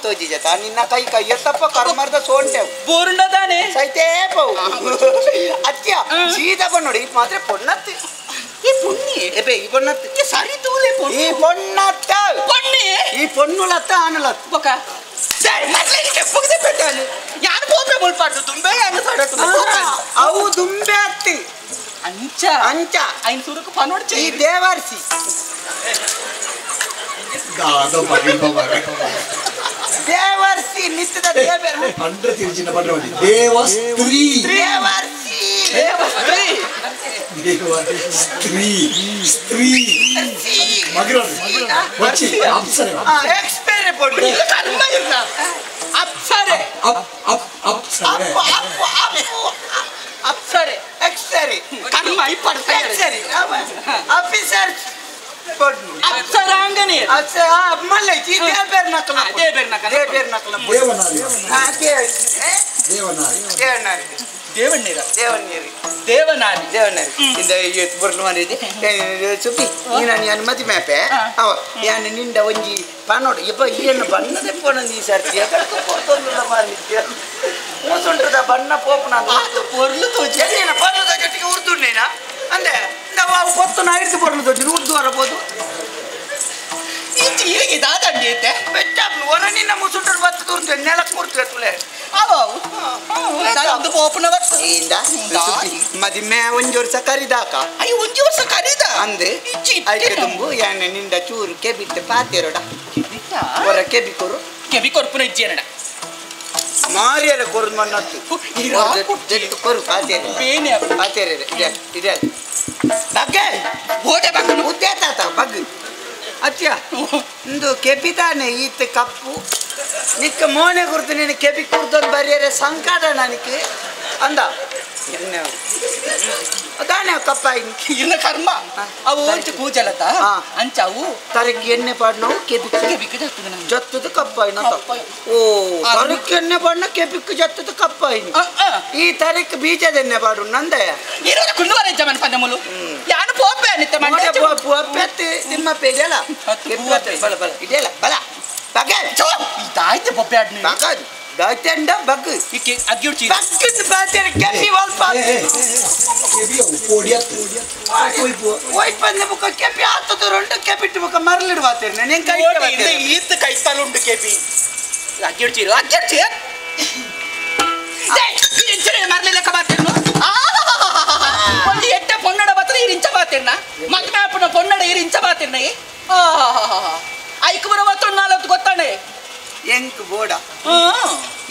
ತೋಜಿ ಜತ ನಿನ್ನ ಕೈ ಕೈ ಎತ್ತಪ್ಪ ಕರ್ಮರ್ದ ಸೋಂಟೆ ಬೋರುಂಡದಾನೆ ಸೈತೇ ಪವು ಅತ್ಯ ಸೀದಾ ಬಣ್ಣೋಡಿ ಈ ಮಾತ್ರ ಪೊಣ್ಣತ್ತಿ ಈ ಪೊಣ್ಣಿ ಎಬೆ ಈ ಪೊಣ್ಣತ್ತಿ ಈ ಸರಿ ತೂಲೆ ಪೊಣ್ಣು ಈ ಪೊಣ್ಣತ್ತ ಪೊಣ್ಣಿ ಈ ಪೊಣ್ಣುಲತ್ತ ಆನುಲತ್ತ ಬೊಕ್ಕ ಸರಿ ಮೊದಲೇ ಕೆಪ್ಪುಗದೆ పెట్టాను ಯಾರು ಕೋಪೆ ಮುಳ್ಪಾಡ್ದು ದುಂಬೆ ಯಾನು ಸಡತು ಅವು ದುಂಬೆ ಅತ್ತಿ ಅಂಚ ಅಂಚ ಐನ್ ಸುರುಕು ಪನೋಡ್ಚೆ ಈ ದೇವರ್ಸಿ ದೇವರ್ಸಿ ನಿತ್ಯದ ದೇವರ ಪಂಡ್ರ ತಿರುಚಿನ ಪಂಡ್ರ ದೇವಸ್ತ್ರೀ ದೇವರ್ಸಿ ದೇವಸ್ತ್ರೀ ದೇವಸ್ತ್ರೀ ಸ್ತ್ರೀ ಮಗರ వచ్చి ಅಪ್ಸರೆ ಎಕ್ಸ್ಪೈರ್ ಪೊಡ್ಡು ಕರ್ಮ ಇಲ್ಲ ಅಪ್ಸರೆ ಅಪ್ ಅಪ್ ಅಪ್ಸರೆ ಅಪ್ಪ ಅಪ್ಪ ಅಪ್ಪು ಅಪ್ಸರೆ ಎಕ್ಸ್ಪೈರಿ ಕರ್ಮ ಇಪ್ಪಡ್ತಾರೆ ಎಕ್ಸ್ಪೈರಿ ಆಫೀಸರ್ ಪೊಡ್ಡು ಅಪ್ಸರಾಂಗನೆ ಅಪ್ಸರ ಮಲ್ಲೆ ಈ ದೇವೇರ್ ನಕಲ ದೇವೇರ್ ನಕಲ ದೇವೇರ್ ನಕಲ ದೇವನಾರಿ ದೇವನಾರಿ ದೇವನಾರಿ ದೇವಣ್ಣೀರ ದೇವಣ್ಣೀರಿ ದೇವನಾರಿ ದೇವನಾರಿ ಇಂದ ಏತ್ ಬುರ್ಲು ಮಾಡಿದೆ ಸುಬ್ಬಿ ನೀನು ಯಾನು ಮದಿ ಮೇಪೆ ಅವ ಯಾನು ನಿಂಡ ಒಂಜಿ ಪನೋಡು ಇಪ್ಪ ಏನು ಬಣ್ಣದೆ ಪೋನಂದು ಈ ಸರ್ತಿ ಎಕಡ್ಕ ಪೋತೊಂದುಲ್ಲ ಮಾರಿದ್ಯ ಮೂಸುಂಡ್ರದ ಬಣ್ಣ ಪೋಪನ ಪೊರ್ಲು ತೋಜಿ ಎಲ್ಲಿನ ಪೊರ್ಲು ತೋಜೊಟ್ಟಿಗೆ ಉರ್ದುಂಡೇನಾ ಅಂದೆ ನಾವು ಅವು ಕೊತ್ತು ನಾ ಹಿಡಿದು ಪೊರ್ಲು ತೋಜಿ ಉರ್ದು ಬರಬೋದು ಇಂಚಿ ಇರಿಗೆ ದಾದಂಡಿ ಐತೆ ಬೆಟ್ಟ ಹೊರ ನಿನ್ನ ಮುಸುಂಡ್ರ ಬತ್ತು ದೂರ ನೆಲಕ್ಕೆ ಮುರ್ತು ತುಲೆ ಒಂದು ಪೋಪನ ಇಂದ ಮದಿಮೆ ಒಂಜಿ ವರ್ಷ ಕರಿದಾಕ ಅಯ್ಯೋ ಒಂಜಿ ವರ್ಷ ಕರಿದ ಅಂದೆ ಐಕೆ ತುಂಬು ಯಾನೆ ನಿಂದ ಚೂರು ಕೆಬಿತ್ತೆ ಪಾತಿರೋಡ ಹೊರ ಕೆಬಿ ಕೊರು ಕೆಬಿ ಕೊರ್ಪುನ ಇಜ್ಜೇನಡ ಮಾರಿಯರ ಕೊರದು ಮಣ್ಣತ್ತು ಕೊರು ಪಾತೇರೆ ಪಾತೇರೆ ಇದೆ ಇದೆ ಬಗ್ಗೆ ಓಟೆ ಬಗ್ಗು ಉದ್ದೇ ತಾತ ಬಗ್ಗು ಅತ್ಯ ಇಂದು ಕೆಪಿತಾನೆ ಈತ ಕಪ್ಪು ನಿಕ್ಕ ಮೋನೆ ಕುರ್ತು ನೀನು ಕೆಪಿ ಕುರ್ದೊಂದು ಬರಿಯರೆ ಸಂಕಟ ನನಗೆ ಅಂದ ಎಣ್ಣೆ ಅದಾನೆ ಕಪ್ಪಾಯಿ ಇನ್ನ ಕರ್ಮ ಅವು ಒಂಚು ಕೂಜಲತ ಅಂಚ ಅವು ತರಕ್ಕೆ ಎಣ್ಣೆ ಪಾಡ್ನವು ಕೆಪಿಕ್ ಕೆಬಿಕ್ ಜತ್ತದ ನಮ್ಗೆ ಜತ್ತದ ಕಪ್ಪಾಯಿನ ಓ ತರಕ್ಕೆ ಎಣ್ಣೆ ಪಾಡ್ನ ಕೆಪಿಕ್ ಜತ್ತದ ಕಪ್ಪಾಯಿನ ಈ ತರಕ್ಕೆ ಬೀಜದ ಎಣ್ಣೆ ಪಾಡು ನಂದಯ ಇರೋದ ಕುಂದುವರ ಜಮನ್ ಪಂದಮುಲು ಯಾನು ಪೋಪೆ ಅನಿತ ಮಂಡೆ ಪೋಪೆ ನಿಮ್ಮ ಪೇಜಲ ಬಲ ಬಲ ಇದೆಲ್ಲ ಬಲ ಬಗೆ ಚೋ ಇದಾಯ್ತು ಪೊಪ್ಪೆ ಆಡ್ನಿ ಬಗದು ದಾಯ್ತಂಡ ಬಗ್ಗು ಇಕ್ಕೆ ಅಗ್ಗಿಡ್ಚಿ ಬಗ್ಗು ಬಾತೇರೆ ಕೆಪಿ ವಲ್ಪ ಕೆಪಿ ಪೋಡಿಯತ್ತು ಓಯ್ ಪಂದ ಬುಕ್ಕ ಕೆಪಿ ಆತದ ರಂಡು ಕೆಪಿಟ್ಟು ಬುಕ್ಕ ಮರಲಿಡು ಬಾತೇರೆ ನಾನು ಕೈ ಈತ್ ಕೈತಾಲುಂಡು ಕೆಪಿ ಅಗ್ಗಿಡ್ಚಿ ಅಗ್ಗಿಡ್ಚಿ ಇಂಚನೆ ಮರಲಿಲ್ಲ ಬಾತೇನು ಒಂದು ಎಟ್ಟ ಪೊನ್ನಡ ಬಾತದ ಈ ರಿಂಚ ಬಾತೇರ್ನ ಮದ್ಮೆ ಆಪುನ ಪೊನ್ನಡ ಈ ರಿಂಚ ಬಾತೇರ್ನ ಐಕ್ ಬರುವ ನಾಲತ್ತು ಗೊತ್ತಾಣೆ ಎಂಕ್ ಬೋಡ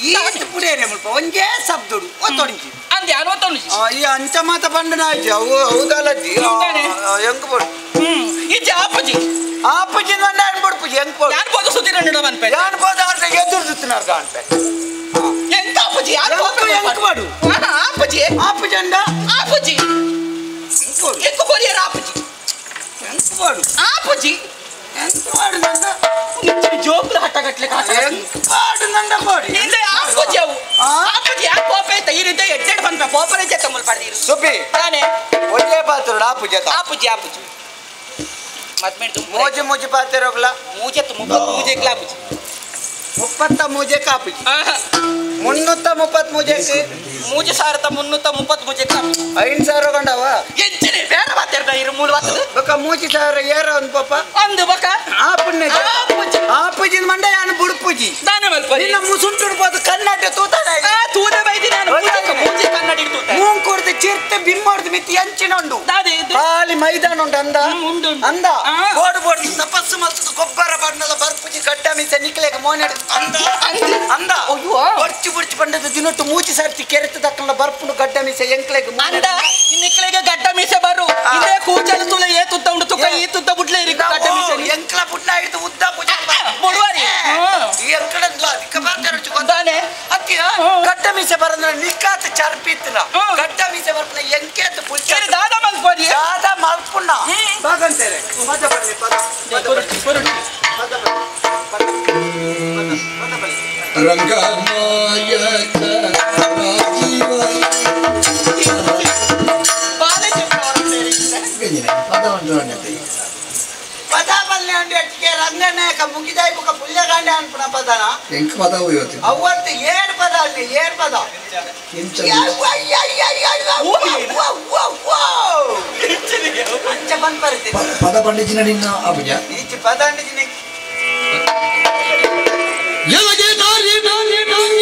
ಈತ್ ಪುಡೇನೆ ಮುಲ್ಪ ಒಂಜೇ ಶಬ್ದಡು ಒತ್ತೊಂಜಿ ಅಂದೆ ಅನ್ವತ್ತೊಂಜಿ ಈ ಅಂಚ ಮಾತ ಪಂಡನ ಆಯ್ತು ಅವು ಹೌದಲ್ಲಜಿ ಎಂಕ್ ಬೋಡು ಇಜ್ಜಿ ಆಪುಜಿ ಆಪುಜಿ ನಾನು ಬುಡ್ಪುಜಿ ಎಂಕ್ ಬೋಡು ಯಾರು ಬೋದು ಸುದಿರಣ್ಣ ಮನ್ಪೆ ಯಾರು ಬೋದು ಆರ್ಡ ಎದುರು ಸುತ್ತಿನಾರ್ ಕಾಣ್ಪೆ ಎಂತ ಆಪುಜಿ ಯಾರು ಎಂಕ್ ಬೋಡು ಆಪುಜಿ ಆಪುಜಿ ಅಂಡ ಆಪುಜಿ ಎಂಕ್ ಕೊರಿಯರ್ ಆಪುಜಿ ಎಂಕ್ ಬೋಡು ಆಪುಜಿ ಎಂಕ್ ಬೋಡು ನಂದ ಜೋಕ್ಲು ಹಟ್ಟಗಟ್ಲೆ ಸುಬ್ಬಿ ಒಂದೇ ಪಾತ್ರ ಆಪುಜಿ ಆಪುಜಿ ಆಪುಜಿ ಮೋಜಿ ಮೋಜಿ ಪಾತಿರೋಗ್ಲ ಮೂಜತ್ತು ಮುಪ್ಪತ್ತು ಮೂಜೆಕ್ಲ ಆಪುಜಿ ಮುಪ್ಪತ್ತ ಮೂಜೆಕ್ ಆಪುಜಿ ಮುನ್ನೂತ್ತ ಮುಪ್ಪತ್ತು ಮೂಜೆಕ್ ಮೂಜೆ ಸಾವಿರದ ಮುನ್ನೂತ್ತ ಮುಪ್ಪತ್ತು ಮೂಜೆಕ್ ಆಪುಜಿ 5,000 ಕಂಡವ ಎಂಚನೆ ಬೇಡ ಮಾತಾಡ್ದ ಇರು ಮೂಲ ಬರ್ತದ ಬೊಕ 3,000 ಏರ ಒಂದು ಪಾಪ ಅಂದು ಬೊಕ ಆಪುಣ್ಯ ಆಪುಜಿನ ಮಂಡ ಯಾನು ಬುಡ್ಪುಜಿ ದಾನೆ ಮಲ್ಪರಿ ನಿನ್ನ ಮುಸುಂಟುಡು ಪೋದು ಕನ್ನಡ ತೂತಾನೆ ಆ ತೂದೆ ಬೈದಿ ನಾನು ಮೂಜೆ ಕನ್ನಡ ಇಡ್ತೂತೆ ಮೂಂಕುಡ್ದು ಚಿರ್ತೆ ಬಿಮ್ಮೊಡ್ದು ಮಿತ್ತಿ ಎಂಚಿನ ಉಂಡು ದಾದೆ ಖಾಲಿ ಮೈದಾನ ಉಂಡು ಅಂದ ಉಂಡು ಅಂದ ಬೋಡು ಬೋಡು ತಪಸ್ಸು ಮಲ್ತದು ಗೊಬ್ಬರ ಬಣ್ಣದ ಬರ್ಪುಜಿ ಗಡ್ಡ ಮೀಸ ನಿಕ್ಲೆಗ ಮೋನೆಡ್ ಅಂದ ಅಂದ ಅಯ್ಯೋ ಬೊರ್ಚು ಬೊರ್ಚು ಬಂಡದ ದಿನೊಟ್ಟು ಮೂಚಿ ಸರ್ತಿ ಕೆರೆತ ದಕ್ಕಲ ಬರ್ಪುಂಡು ಗಡ್ಡ ಮೀಸ ಎಂಕ್ಲೆಗ್ ಅಂದ ಇನ್ನಿಕ್ಲೆಗೆ ಗಡ್ಡ ಮೀಸೆ ಬರು ಇಂದೇ ಕೂಚಲು ತುಳ ಏ ತುತ್ತ ಉಂಡು ತುಕ್ಕ ಈ ತುತ್ತ ಬುಡ್ಲೆ ಇರಿ ಗಡ್ಡ ಮೀಸೆ ಎಂಕ್ಲ ಬುಡ್ಲ ಹಿಡಿದು ಉದ್ದ ಪೂಜೆ ಬುಡುವರಿ ಎಂಕಡಂದ್ಲ ಅದಿಕ್ಕ ಬರ್ತಾರೆ ದಾನೆ ಅತ್ತಿಯ ಗಡ್ಡ ಮೀಸೆ ಬರಂದ್ರೆ ನಿಕ್ಕಾತ ಚರ್ಪಿತ್ತನ ಗಡ್ಡ ಮೀಸೆ ಬರ್ಪುನ ಎಂಕೇತ ಪುಲ್ಚ ದಾದ ಮಲ್ಪರಿ ದಾದ ಮಲ್ಪುಣ್ಣ ಬಾಗಂತೇರೆ ಪದ ಬನ್ನಿ ಪದ ಪದ ಬನ್ನಿ ಪದ ಬನ್ನಿ ಪದ ಬನ್ನಿ ರಂಗನಾಯಕ ರಾಜೀವ ಪದ ಬಲ್ಲೆ ಅಂಡಿ ಅಟ್ಟಿಗೆ ರಂಗನಾಯಕ ಮುಗಿದಾಯಿ ಬುಕ್ಕ ಪುಲ್ಯಗಾಂಡೆ ಅನ್ಪುಣ ಪದನ ಎಂಕ್ ಪದ ಇವತ್ತು ಅವತ್ತು ಏಳು ಪದ ಅಲ್ಲಿ ಏಳು ಪದ ಅಂಚ ಬಂದ್ ಬರ್ತೀನಿ ಪದ ಪಂಡಿಜಿನ ನಿನ್ನ ಅಪುಜ ಈಚೆ ಪದ ಅಂಡಿಜಿನ ಎಲಗೆ ನಾರಿ ನಾರಿ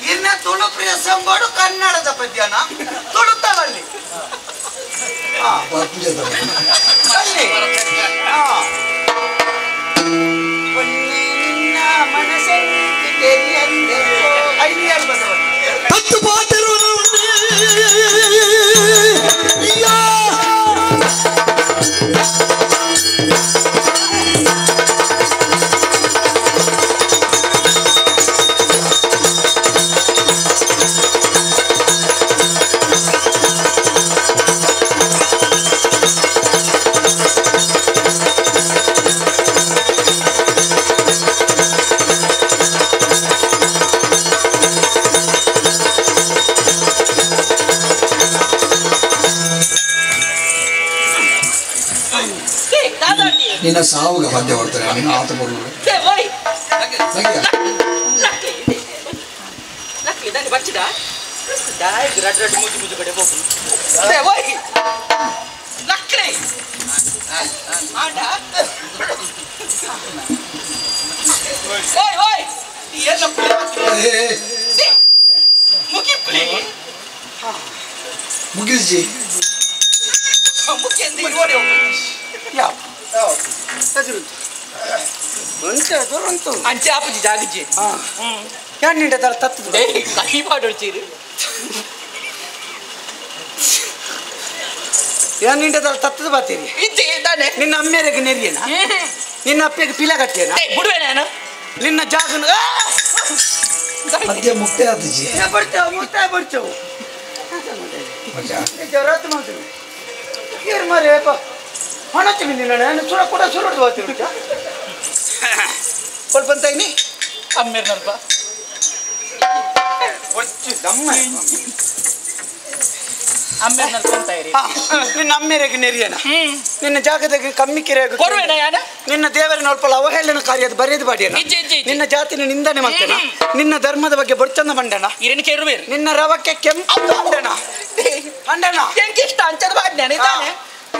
ಇನ್ನ ತುಳು ಪ್ರಿಯ ಸಂಗೋಡು ಕನ್ನಡದ ಪದ್ಯನ ತುಳುತ್ತವಲ್ಲಿ ನಿನ್ನ ಸಾವುಗ ಪದ್ಯ ಕೊಡ್ತಾರೆ ನಿನ್ನ ಆತ ಕೊಡುವುದು ಮುಗಿಲ್ಜಿ ಯಾವ ಉಂಟು ಉಂಟು ಅಂಚೆ ಆಪುಜಿ ಜಾಗಜಿ ಯಾನ್ ನಿಂಡ ದರ ತತ್ತದ ಕೈ ಮಾಡೋಡ್ಚೀರು ಯಾನ್ ನಿಂಡ ದರ ತತ್ತದ ಬಾತೀರಿ ಇಜ್ಜಿ ತಾನೆ ನಿನ್ನ ಅಮ್ಮೇರೆಗೆ ನೆರಿಯನ ನಿನ್ನ ಅಪ್ಪಗೆ ಪಿಲ ಕಟ್ಟಿಯನ ಬಿಡುವೆ ನಾನು ನಿನ್ನ ಜಾಗನ ಅದೇ ಮುಕ್ತೆ ಆತಜಿ ಬರ್ತೇವೆ ಮುಕ್ತಾಯ ಬರ್ತೇವೆ ಜರಾತ್ ಮಾಡ್ತೀವಿ ಏರು ಮಾರಿ ಹಣ ನಿನ್ನ ಸುರ ಕೂಡ ಸುರುಡ್ದು ಹೋಗ್ತೀವಿ ಸ್ವಲ್ಪ ಅಂತ ಇನಿ ಅಮ್ಮೇರ್ನಲ್ಪ ಒಚ್ಚು ದಮ್ಮ ಅಮ್ಮೇರ್ನಲ್ಪ ಅಂತ ಇರಿ ನಿನ್ನ ಅಮ್ಮೇರೆಗೆ ನೆರಿಯನ ನಿನ್ನ ಜಾಗದಾಗ ಕಮ್ಮಿ ಕಿರೆಯಾಗ ಕೊಡುವೆನ ಯಾನ ನಿನ್ನ ದೇವರನ್ನ ಅಲ್ಪ ಅವಹೇಳನ ಕಾರ್ಯದ ಬರೆಯದು ಬಾಡಿಯನ ನಿನ್ನ ಜಾತಿನ ನಿಂದನೆ ಮಾಡ್ತೇನ ನಿನ್ನ ಧರ್ಮದ ಬಗ್ಗೆ ಬೊಡ್ಚಂದ ಬಂಡಣ ಇರೇನು ಕೆರುವೇರು ನಿನ್ನ ರವಕ್ಕೆ ಕೆಂಪು ಬಂಡಣ ಬಂಡಣ ಎಂಕಿಷ್ಟ ಅಂಚದ ಬಾಡ್ಯಾನ ಇದ್ದಾನೆ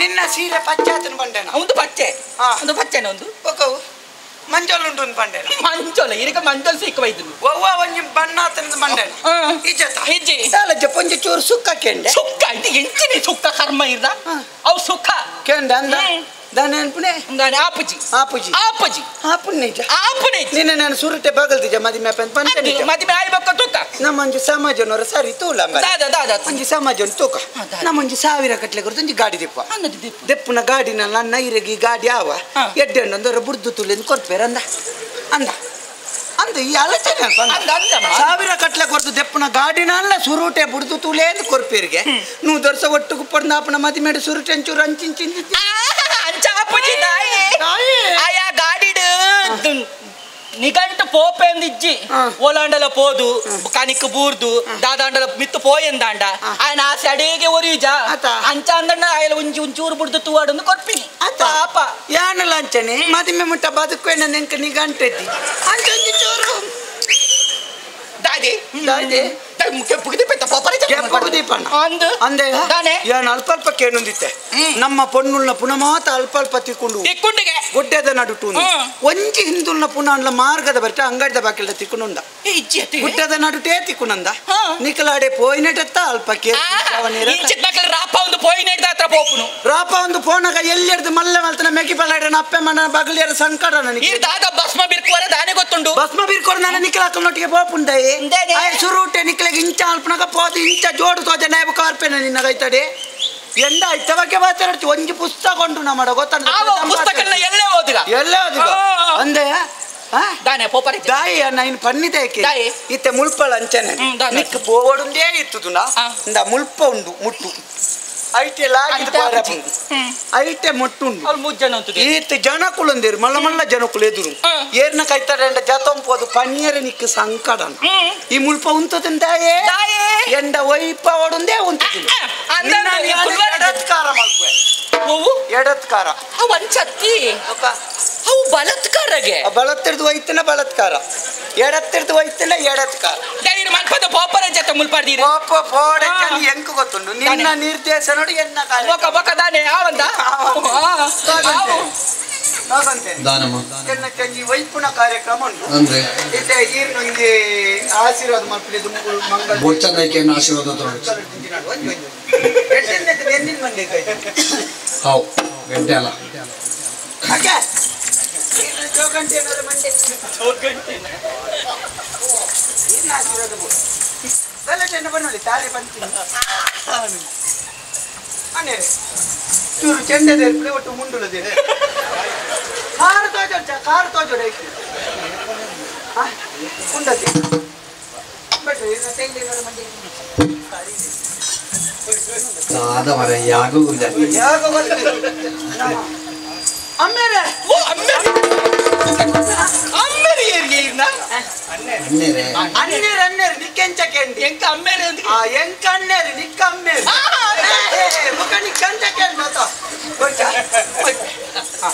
ನಿನ್ನ ಸೀರೆ ಪಚ್ಚಾತನ ಬಂಡಣ ಒಂದು ಪಚ್ಚೆ ಒಂದು ಪಚ್ಚೆನ ಒಂದು ಒಕ್ಕವು ಮಂಜೋಲ್ ಉಂಟು ಒಂದು ಬಂಡೆನ ಮಂಜೋಲ ಇರಕ ಮಂಜೋಲ್ ಸಿಕ್ಕ ಬೈದ್ರು ಒವ್ವ ಒಂಜಿ ಬಣ್ಣಾತನದ ಬಂಡೆನ ಇಜ್ಜತ ಇಜ್ಜಿ ಸಾಲಜ್ಜ ಪೊಂಜ ಚೂರು ಸುಕ್ಕ ಕೆಂಡೆ ಸುಕ್ಕ ಇದು ಎಂಚಿನಿ ಸುಕ್ಕ ಕರ್ಮ ಇರ್ದ ಅವು ಸುಕ್ಕ ಕೆಂಡ ಅಂದ ದಾನೆ ಅನ್ಪುನೆ ದಾನೆ ಆಪುಜಿ ಆಪುಜಿ ಆಪುಜಿ ಆಪುನ್ನಿಜ ಆಪುನೆ ನಿನ್ನ ನಾನು ಸುರುಟೆ ಬಗಲ್ದಿಜ ಮದಿಮೆ ಅಪ್ಪನ್ ಪಂಚನಿಜ ಮದಿಮೆ ಆಯ್ಬಕ್ಕ ತೂಕ ನಮ್ಮೊಂಜಿ ಸಮಾಜನವರ ಸರಿ ತೂಲ ದಾದ ದಾದ ಒಂಜಿ ಸಮಾಜನ ತೂಕ ನಮ್ಮೊಂಜಿ 1000 ಕಟ್ಲೆ ಕೊರ್ದು ಒಂಜಿ ಗಾಡಿ ದೆಪ್ಪ ದೆಪ್ಪುನ ಗಾಡಿನ ನನ್ನ ಐರೆಗೆ ಗಾಡಿ ಆವ ಎಡ್ಡೆ ಒಂದರ ಬುಡ್ದು ತುಲಿಂದ ಕೊರ್ಪೇರ ಅಂದ ಅಂದ ಅಂದ ಈ ಆಲೋಚನೆ 1000 ಕಟ್ಲೆ ಕೊರ್ದು ದೆಪ್ಪುನ ಗಾಡಿನ ಅಲ್ಲ ಸುರುಟೆ ಬುಡ್ದು ತುಲೆ ಅಂತ ಕೊರ್ಪೇರಿಗೆ ನೀವು ದೊರ್ಸ ಒಟ್ಟು ಕುಪ್ಪಡ್ದ ಆಪನ ಮದಿಮೇಡು ಸುರುಟೆ ಅಂಚೂರು ಅಂಚಿಂಚಿಂಚಿ ಆಯಾ ಗಾಡಿಡು ನಿಗಂಟು ಪೋಪೆಂದಿಜ್ಜಿ ಓಲಾಂಡಲ ಪೋದು ಕನಿಕ್ ಬೂರ್ದು ದಾದಾಂಡಲ ಮಿತ್ತು ಪೋಯಂದಾಂಡ ಆಯನ ಆಸೆ ಅಡೇಗೆ ಒರಿಯುಜ ಅಂಚ ಅಂದಣ್ಣ ಆಯಲ ಒಂಜಿ ಒಂಚೂರು ಬುಡ್ದು ತೂವಾಡೊಂದು ಕೊರ್ಪಿನಿ ಪಾಪ ಯಾನಲ ಅಂಚನೆ ಮದಿಮೆ ಮುಟ್ಟ ಬದುಕುವೆ ನೆಂಕ ನಿಗಂಟೆದ್ದಿ ಅಂಚ ಒಂಜಿ ಚೂರು ದಾದಿ ದಾದಿ ಯಾನ್ ಅಲ್ಪ ಅಲ್ಪ ಕೇನೊಂದಿತ್ತೆ ನಮ್ಮ ಪೊಣ್ಣುಲ್ನ ಪುನಃ ಮಾತ ಅಲ್ಪ ಅಲ್ಪ ತಿಕ್ಕೊಂಡು ಗುಡ್ಡೆದ ನಡುಟು ಒಂಜಿ ಹಿಂದುಲ್ನ ಪುನಃ ಅನ್ಲ ಮಾರ್ಗದ ಬರ್ಟ ಅಂಗಡಿದ ಬಾಕಿಲ್ದ ತಿಕ್ಕೊಂಡ ಗುಡ್ಡದ ನಡುಟೇ ತಿಕ್ಕೊಂಡ ನಿಕಲಾಡೆ ಪೋಯಿನೆಟತ್ತ ಅಲ್ಪ ರಾಪ ಒಂದು ಪೋನಗ ಎಲ್ಲಿಡ್ದು ಮಲ್ಲೆ ಮಲ್ತನ ಮೆಗಿ ಪಲ್ಲಾಡನ ಅಪ್ಪೆ ಮಣ್ಣ ಬಗಲಿಯರ ಸಂಕಟ ನನಗೆ ಭಸ್ಮ ಬಿರ್ಕೋರ ದಾನೆ ಗೊತ್ತುಂಡು ಭಸ್ಮ ಬಿರ್ಕೋರ ನಾನು ನಿಕಲಾಕನೊಟ್ಟಿಗೆ ಪೋಪುಂಡಾಯಿ ಸುರುಟೆ ನಿಕಲೆಗೆ ಇಂಚ ಅಲ್ಪನಗ ಪೋದು ಇಂಚ ಜೋಡು ತೋಜ ನೇಬ ಕಾರ್ಪೆನ ನಿನ್ನ ಕೈತಡೆ ಎಂಡ ಇತ್ತವಕ್ಕೆ ಮಾತಾಡ್ತಿ ಒಂಜಿ ಪುಸ್ತಕ ಉಂಟು ನಮ್ಮ ಗೊತ್ತ ಪುಸ್ತಕ ಎಲ್ಲೇ ಓದಿಗ ಎಲ್ಲೇ ಓದಿಗ ಅಂದೆ ದಾನೆ ಪೋಪರಿ ದಾಯಿ ಅನ್ನ ಇನ್ನು ಪನ್ನಿದೆ ಇತ್ತೆ ಮುಳ್ಪಳ ಅಂಚನೆ ನಿಕ್ ಪೋವಡುಂದೇ ಇತ್ತುದುನ ಇಂದ ಮುಳ್ಪ ಉಂಡು ಮುಟ್ಟು ಐಟೆ ಲಾಗಿದ ಐಟೆ ಮೊಟ್ಟುಂಡು ಈತ ಜನಕುಲೊಂದಿರು ಮಲ್ಲ ಮಲ್ಲ ಜನಕುಲು ಎದುರು ಏರ್ನ ಕೈತಡೆ ಜತಂಪೋದು ಪನಿಯರ ನಿಕ್ ಸಂಕಡನ ಈ ಮುಲ್ಪ ಉಂತದಂದಾಯೇ ಎಂಡ ಒಯ್ಪ ಒಡುಂದೇ ಉಂತದಿಲ್ಲ ಎಡತ್ಕಾರ ಮಲ್ಪೆ ಎಡತ್ಕಾರ ಅವು ಅಂಚತ್ತಿ ಅವು ಬಲತ್ಕಾರಗೆ ಬಲತ್ತಿರ್ದು ಒಯ್ತನ ಬಲತ್ಕಾರ ಎಡತ್ತಿರ್ದು ಒಯ್ತನ ಎಡತ್ಕಾರ ದೈರ್ ಮಲ್ಪದ ಪೋಪರ ಜೊತೆ ಮುಲ್ಪಾಡ್ದೀರಿ ಪೋಪ ಪೋಡೆ ಎಂಕು ಗೊತ್ತುಂಡು ನಿನ್ನ ನಿರ್ದೇಶ ನೋಡಿ ಎನ್ನ ಕಾರ್ಯ ಬೊಕ ಬೊಕ ದಾನೆ ಆವಂದ ದಾನಮ್ಮ ಎನ್ನ ಚಂಜಿ ವೈಪುಣ ಕಾರ್ಯಕ್ರಮ ಉಂಟು ಅಂದ್ರೆ ಇತ್ತೆ ಈರ್ನೊಂಜಿ ಆಶೀರ್ವಾದ ಮಲ್ಪಲಿ ದುಂಬುಲು ಮಂಗಳ ಬೊಚ್ಚನಾಯ್ಕೆಯನ್ನು ಆಶೀರ್ವಾದ how ಗಂಟೆ ಅಲ್ಲ ಚೂರು ಚೆಂಡದ ಒಟ್ಟು ಮುಂಡುಲದೆ ಕಾರು ತೋಜೋಡ ಕಾರು ತೋಜೋಡ ಉಂಡತಿ ದಾದ ಮರ ಯಾಗುವುದ ಅಮ್ಮೇರೆ ಓ ಅಮ್ಮೇರೆ ಅಮ್ಮೇರೆ ಏರಿಗೆ ಇರ್ನ ಅನ್ನೇರೆ ಅನ್ನೇರೆ ಅನ್ನೇರೆ ನಿಕ್ಕೆಂಚ ಕೆಂಡಿ ಎಂಕ ಅಮ್ಮೇರೆ ಅಂತ ಆ ಎಂಕ ಅನ್ನೇರೆ ನಿಕ್ಕ ಅಮ್ಮೇರೆ ಮುಖ ನಿಕ್ಕಂಚ ಕೆಂಡಿ ಅತ ಗೊತ್ತಾ ಆ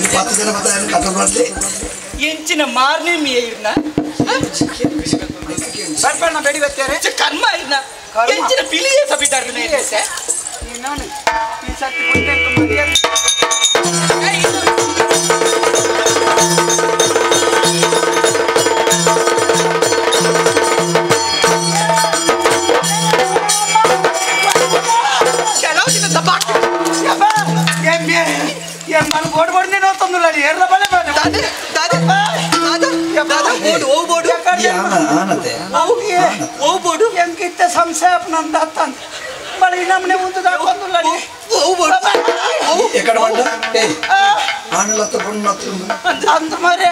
10 ಜನ ಮತ್ತೆ ಕಟ್ಟ ಮಾಡಲಿ ಎಂಚಿನ ಮಾರ್ನೆ ಮೀ ಇರ್ನ ಬರ್ಪಣ್ಣ ಬೇಡಿ ಬತ್ತಾರೆ ಕರ್ಮ ಇರ್ನ ಎಂಚಿನ ಪಿಲಿಯೇ ಸಬಿದಾರ ನೀನು ಈ ಸತಿ ಮುಂದೆ ಮರ್ಯಾದೆ ಎಂಕಿತ್ತ ಸಂಶಯ ನಂದ ಬಳಿ ನಮ್ಮನೆ ಅಂದ ಮಾರೆ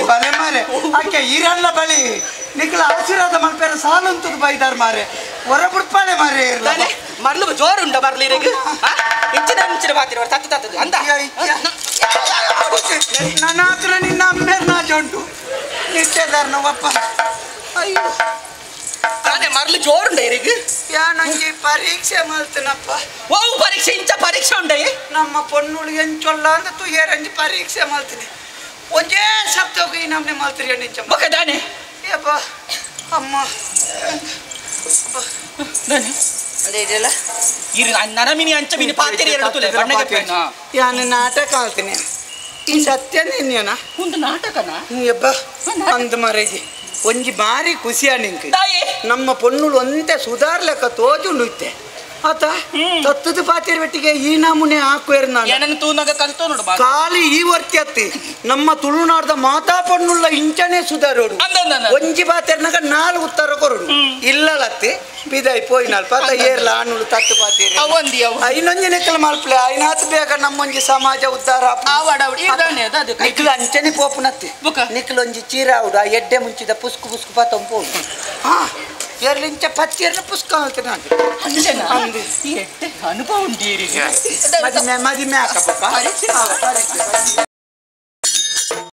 ಬಲೆ ಮಾರೆ ಆಕೆ ಇರಲ್ಲ ಬಳಿ ನಿಕ್ಲ ಆಶೀರ್ವಾದ ಮಲ್ಪೇರ ಸಾಲುಂತದ ಬೈದಾರ ಮಾರೆ ಹೊರ ಬಿಡ್ಪಾಳೆ ಮಾರೆ ಇರಲ್ಲ ಮರ್ಲು ಜೋರುಂಡ ಬರ್ಲಿ ಇಂಚಿನ ಇಂಚಿನ ಮಾತಿನ ತತ್ತು ತತ್ತದು ಅಂದ ನನ್ನ ಹತ್ರ ನಿನ್ನ ಅಮ್ಮೇರ್ ನಾಜ ಉಂಟು ನಿಟ್ಟೆದಾರ ನಮ್ಮಪ್ಪ ಅಯ್ಯೋ ತಾನೇ ಮರ್ಲು ಜೋರುಂಡ ಇರಿಗೆ ಯಾನಂಗೆ ಪರೀಕ್ಷೆ ಮಾಡ್ತೀನಪ್ಪ ಓ ಪರೀಕ್ಷೆ ಇಂಚ ಪರೀಕ್ಷೆ ಉಂಡ ನಮ್ಮ ಪೊನ್ನುಳು ಎಂಚೊಲ್ಲ ಅಂತ ತುಯ್ಯರಂಜಿ ಪರೀಕ್ಷೆ ಮಾಡ್ತೀನಿ ಒಂದೇ ಶಬ್ದಕ್ಕೆ ಈ ನಮ್ಮನೆ ಮಾಡ್ತೀರಿ ನಿಂಚ ಬೊಕ ದಾನೆ ಯಪ್ಪ ಅಮ್ಮ ಇದೆಲ್ಲ ಇರು ನರಮಿನಿ ಅಂಚ ಮಿನಿ ಪಾತೆರಿ ಎರಡು ತುಲೆ ಬಣ್ಣಗೆ ಯಾನು ನಾಟಕ ಆಳ್ತೀನಿ ಈ ಸತ್ಯ ನಿನ್ನೇನ ಒಂದು ನಾಟಕನಾ ಯಪ್ಪ ಅಂದ ಮರೇಜಿ ಒಂಜಿ ಬಾರಿ ಖುಷಿಯ ನಿಂಗೆ ನಮ್ಮ ಪೊನ್ನುಳು ಒಂತೆ ಸುಧಾರ್ಲೆಕ್ಕ ತೋಜುಂಡು ಇತ್ತೆ ಆತ ತತ್ತದ ಪಾತಿರ ಬೆಟ್ಟಿಗೆ ಈ ನಮೂನೆ ಹಾಕುವೇರ್ ನಾನು ತೂನಾಗ ಕಲ್ತೋ ನೋಡು ಖಾಲಿ ಈ ವರ್ತಿ ಅತ್ತಿ ನಮ್ಮ ತುಳುನಾಡ್ದ ಮಾತಾ ಪೊನ್ನುಳ್ಳ ಇಂಚನೆ ಸುಧಾರೋಡು ಒಂಜಿ ಪಾತಿರ್ನಾಗ 4 ಉತ್ತರ ಕೊರಡು ಇಲ್ಲಲತ್ತಿ ಬಿದಾಯಿ ಪೋಯಿನಾಲ್ ಪಾತ ಏರ್ಲ ಆನುಳು ತತ್ತು ಪಾತಿರಿ ಐನೊಂಜಿ ನೆಕ್ಕಲ ಮಲ್ಪಲೆ ಐನಾತ್ ಬೇಗ ನಮ್ಮೊಂಜಿ ಸಮಾಜ ಉದ್ಧಾರ ನಿಕ್ಲು ಅಂಚನೆ ಪೋಪುನತ್ತಿ ನಿಕ್ಲೊಂಜಿ ಚೀರಾವುಡು ಆ ಎಡ್ಡೆ ಮುಂಚಿದ ಪುಸ್ಕು ಪುಸ್ಕು ಪಾತಂಪು ಹಾ ಎರ್ಲಿಂಚ ಪತ್ತಿಯರ್ನ ಪುಸ್ಕ ಹೇಳ್ತೀನಿ ನಾನು ಅನುಭವ ಉಂಟು ಮದಿಮೆ ಮದಿಮೆ ಹಾಕಪ್ಪ.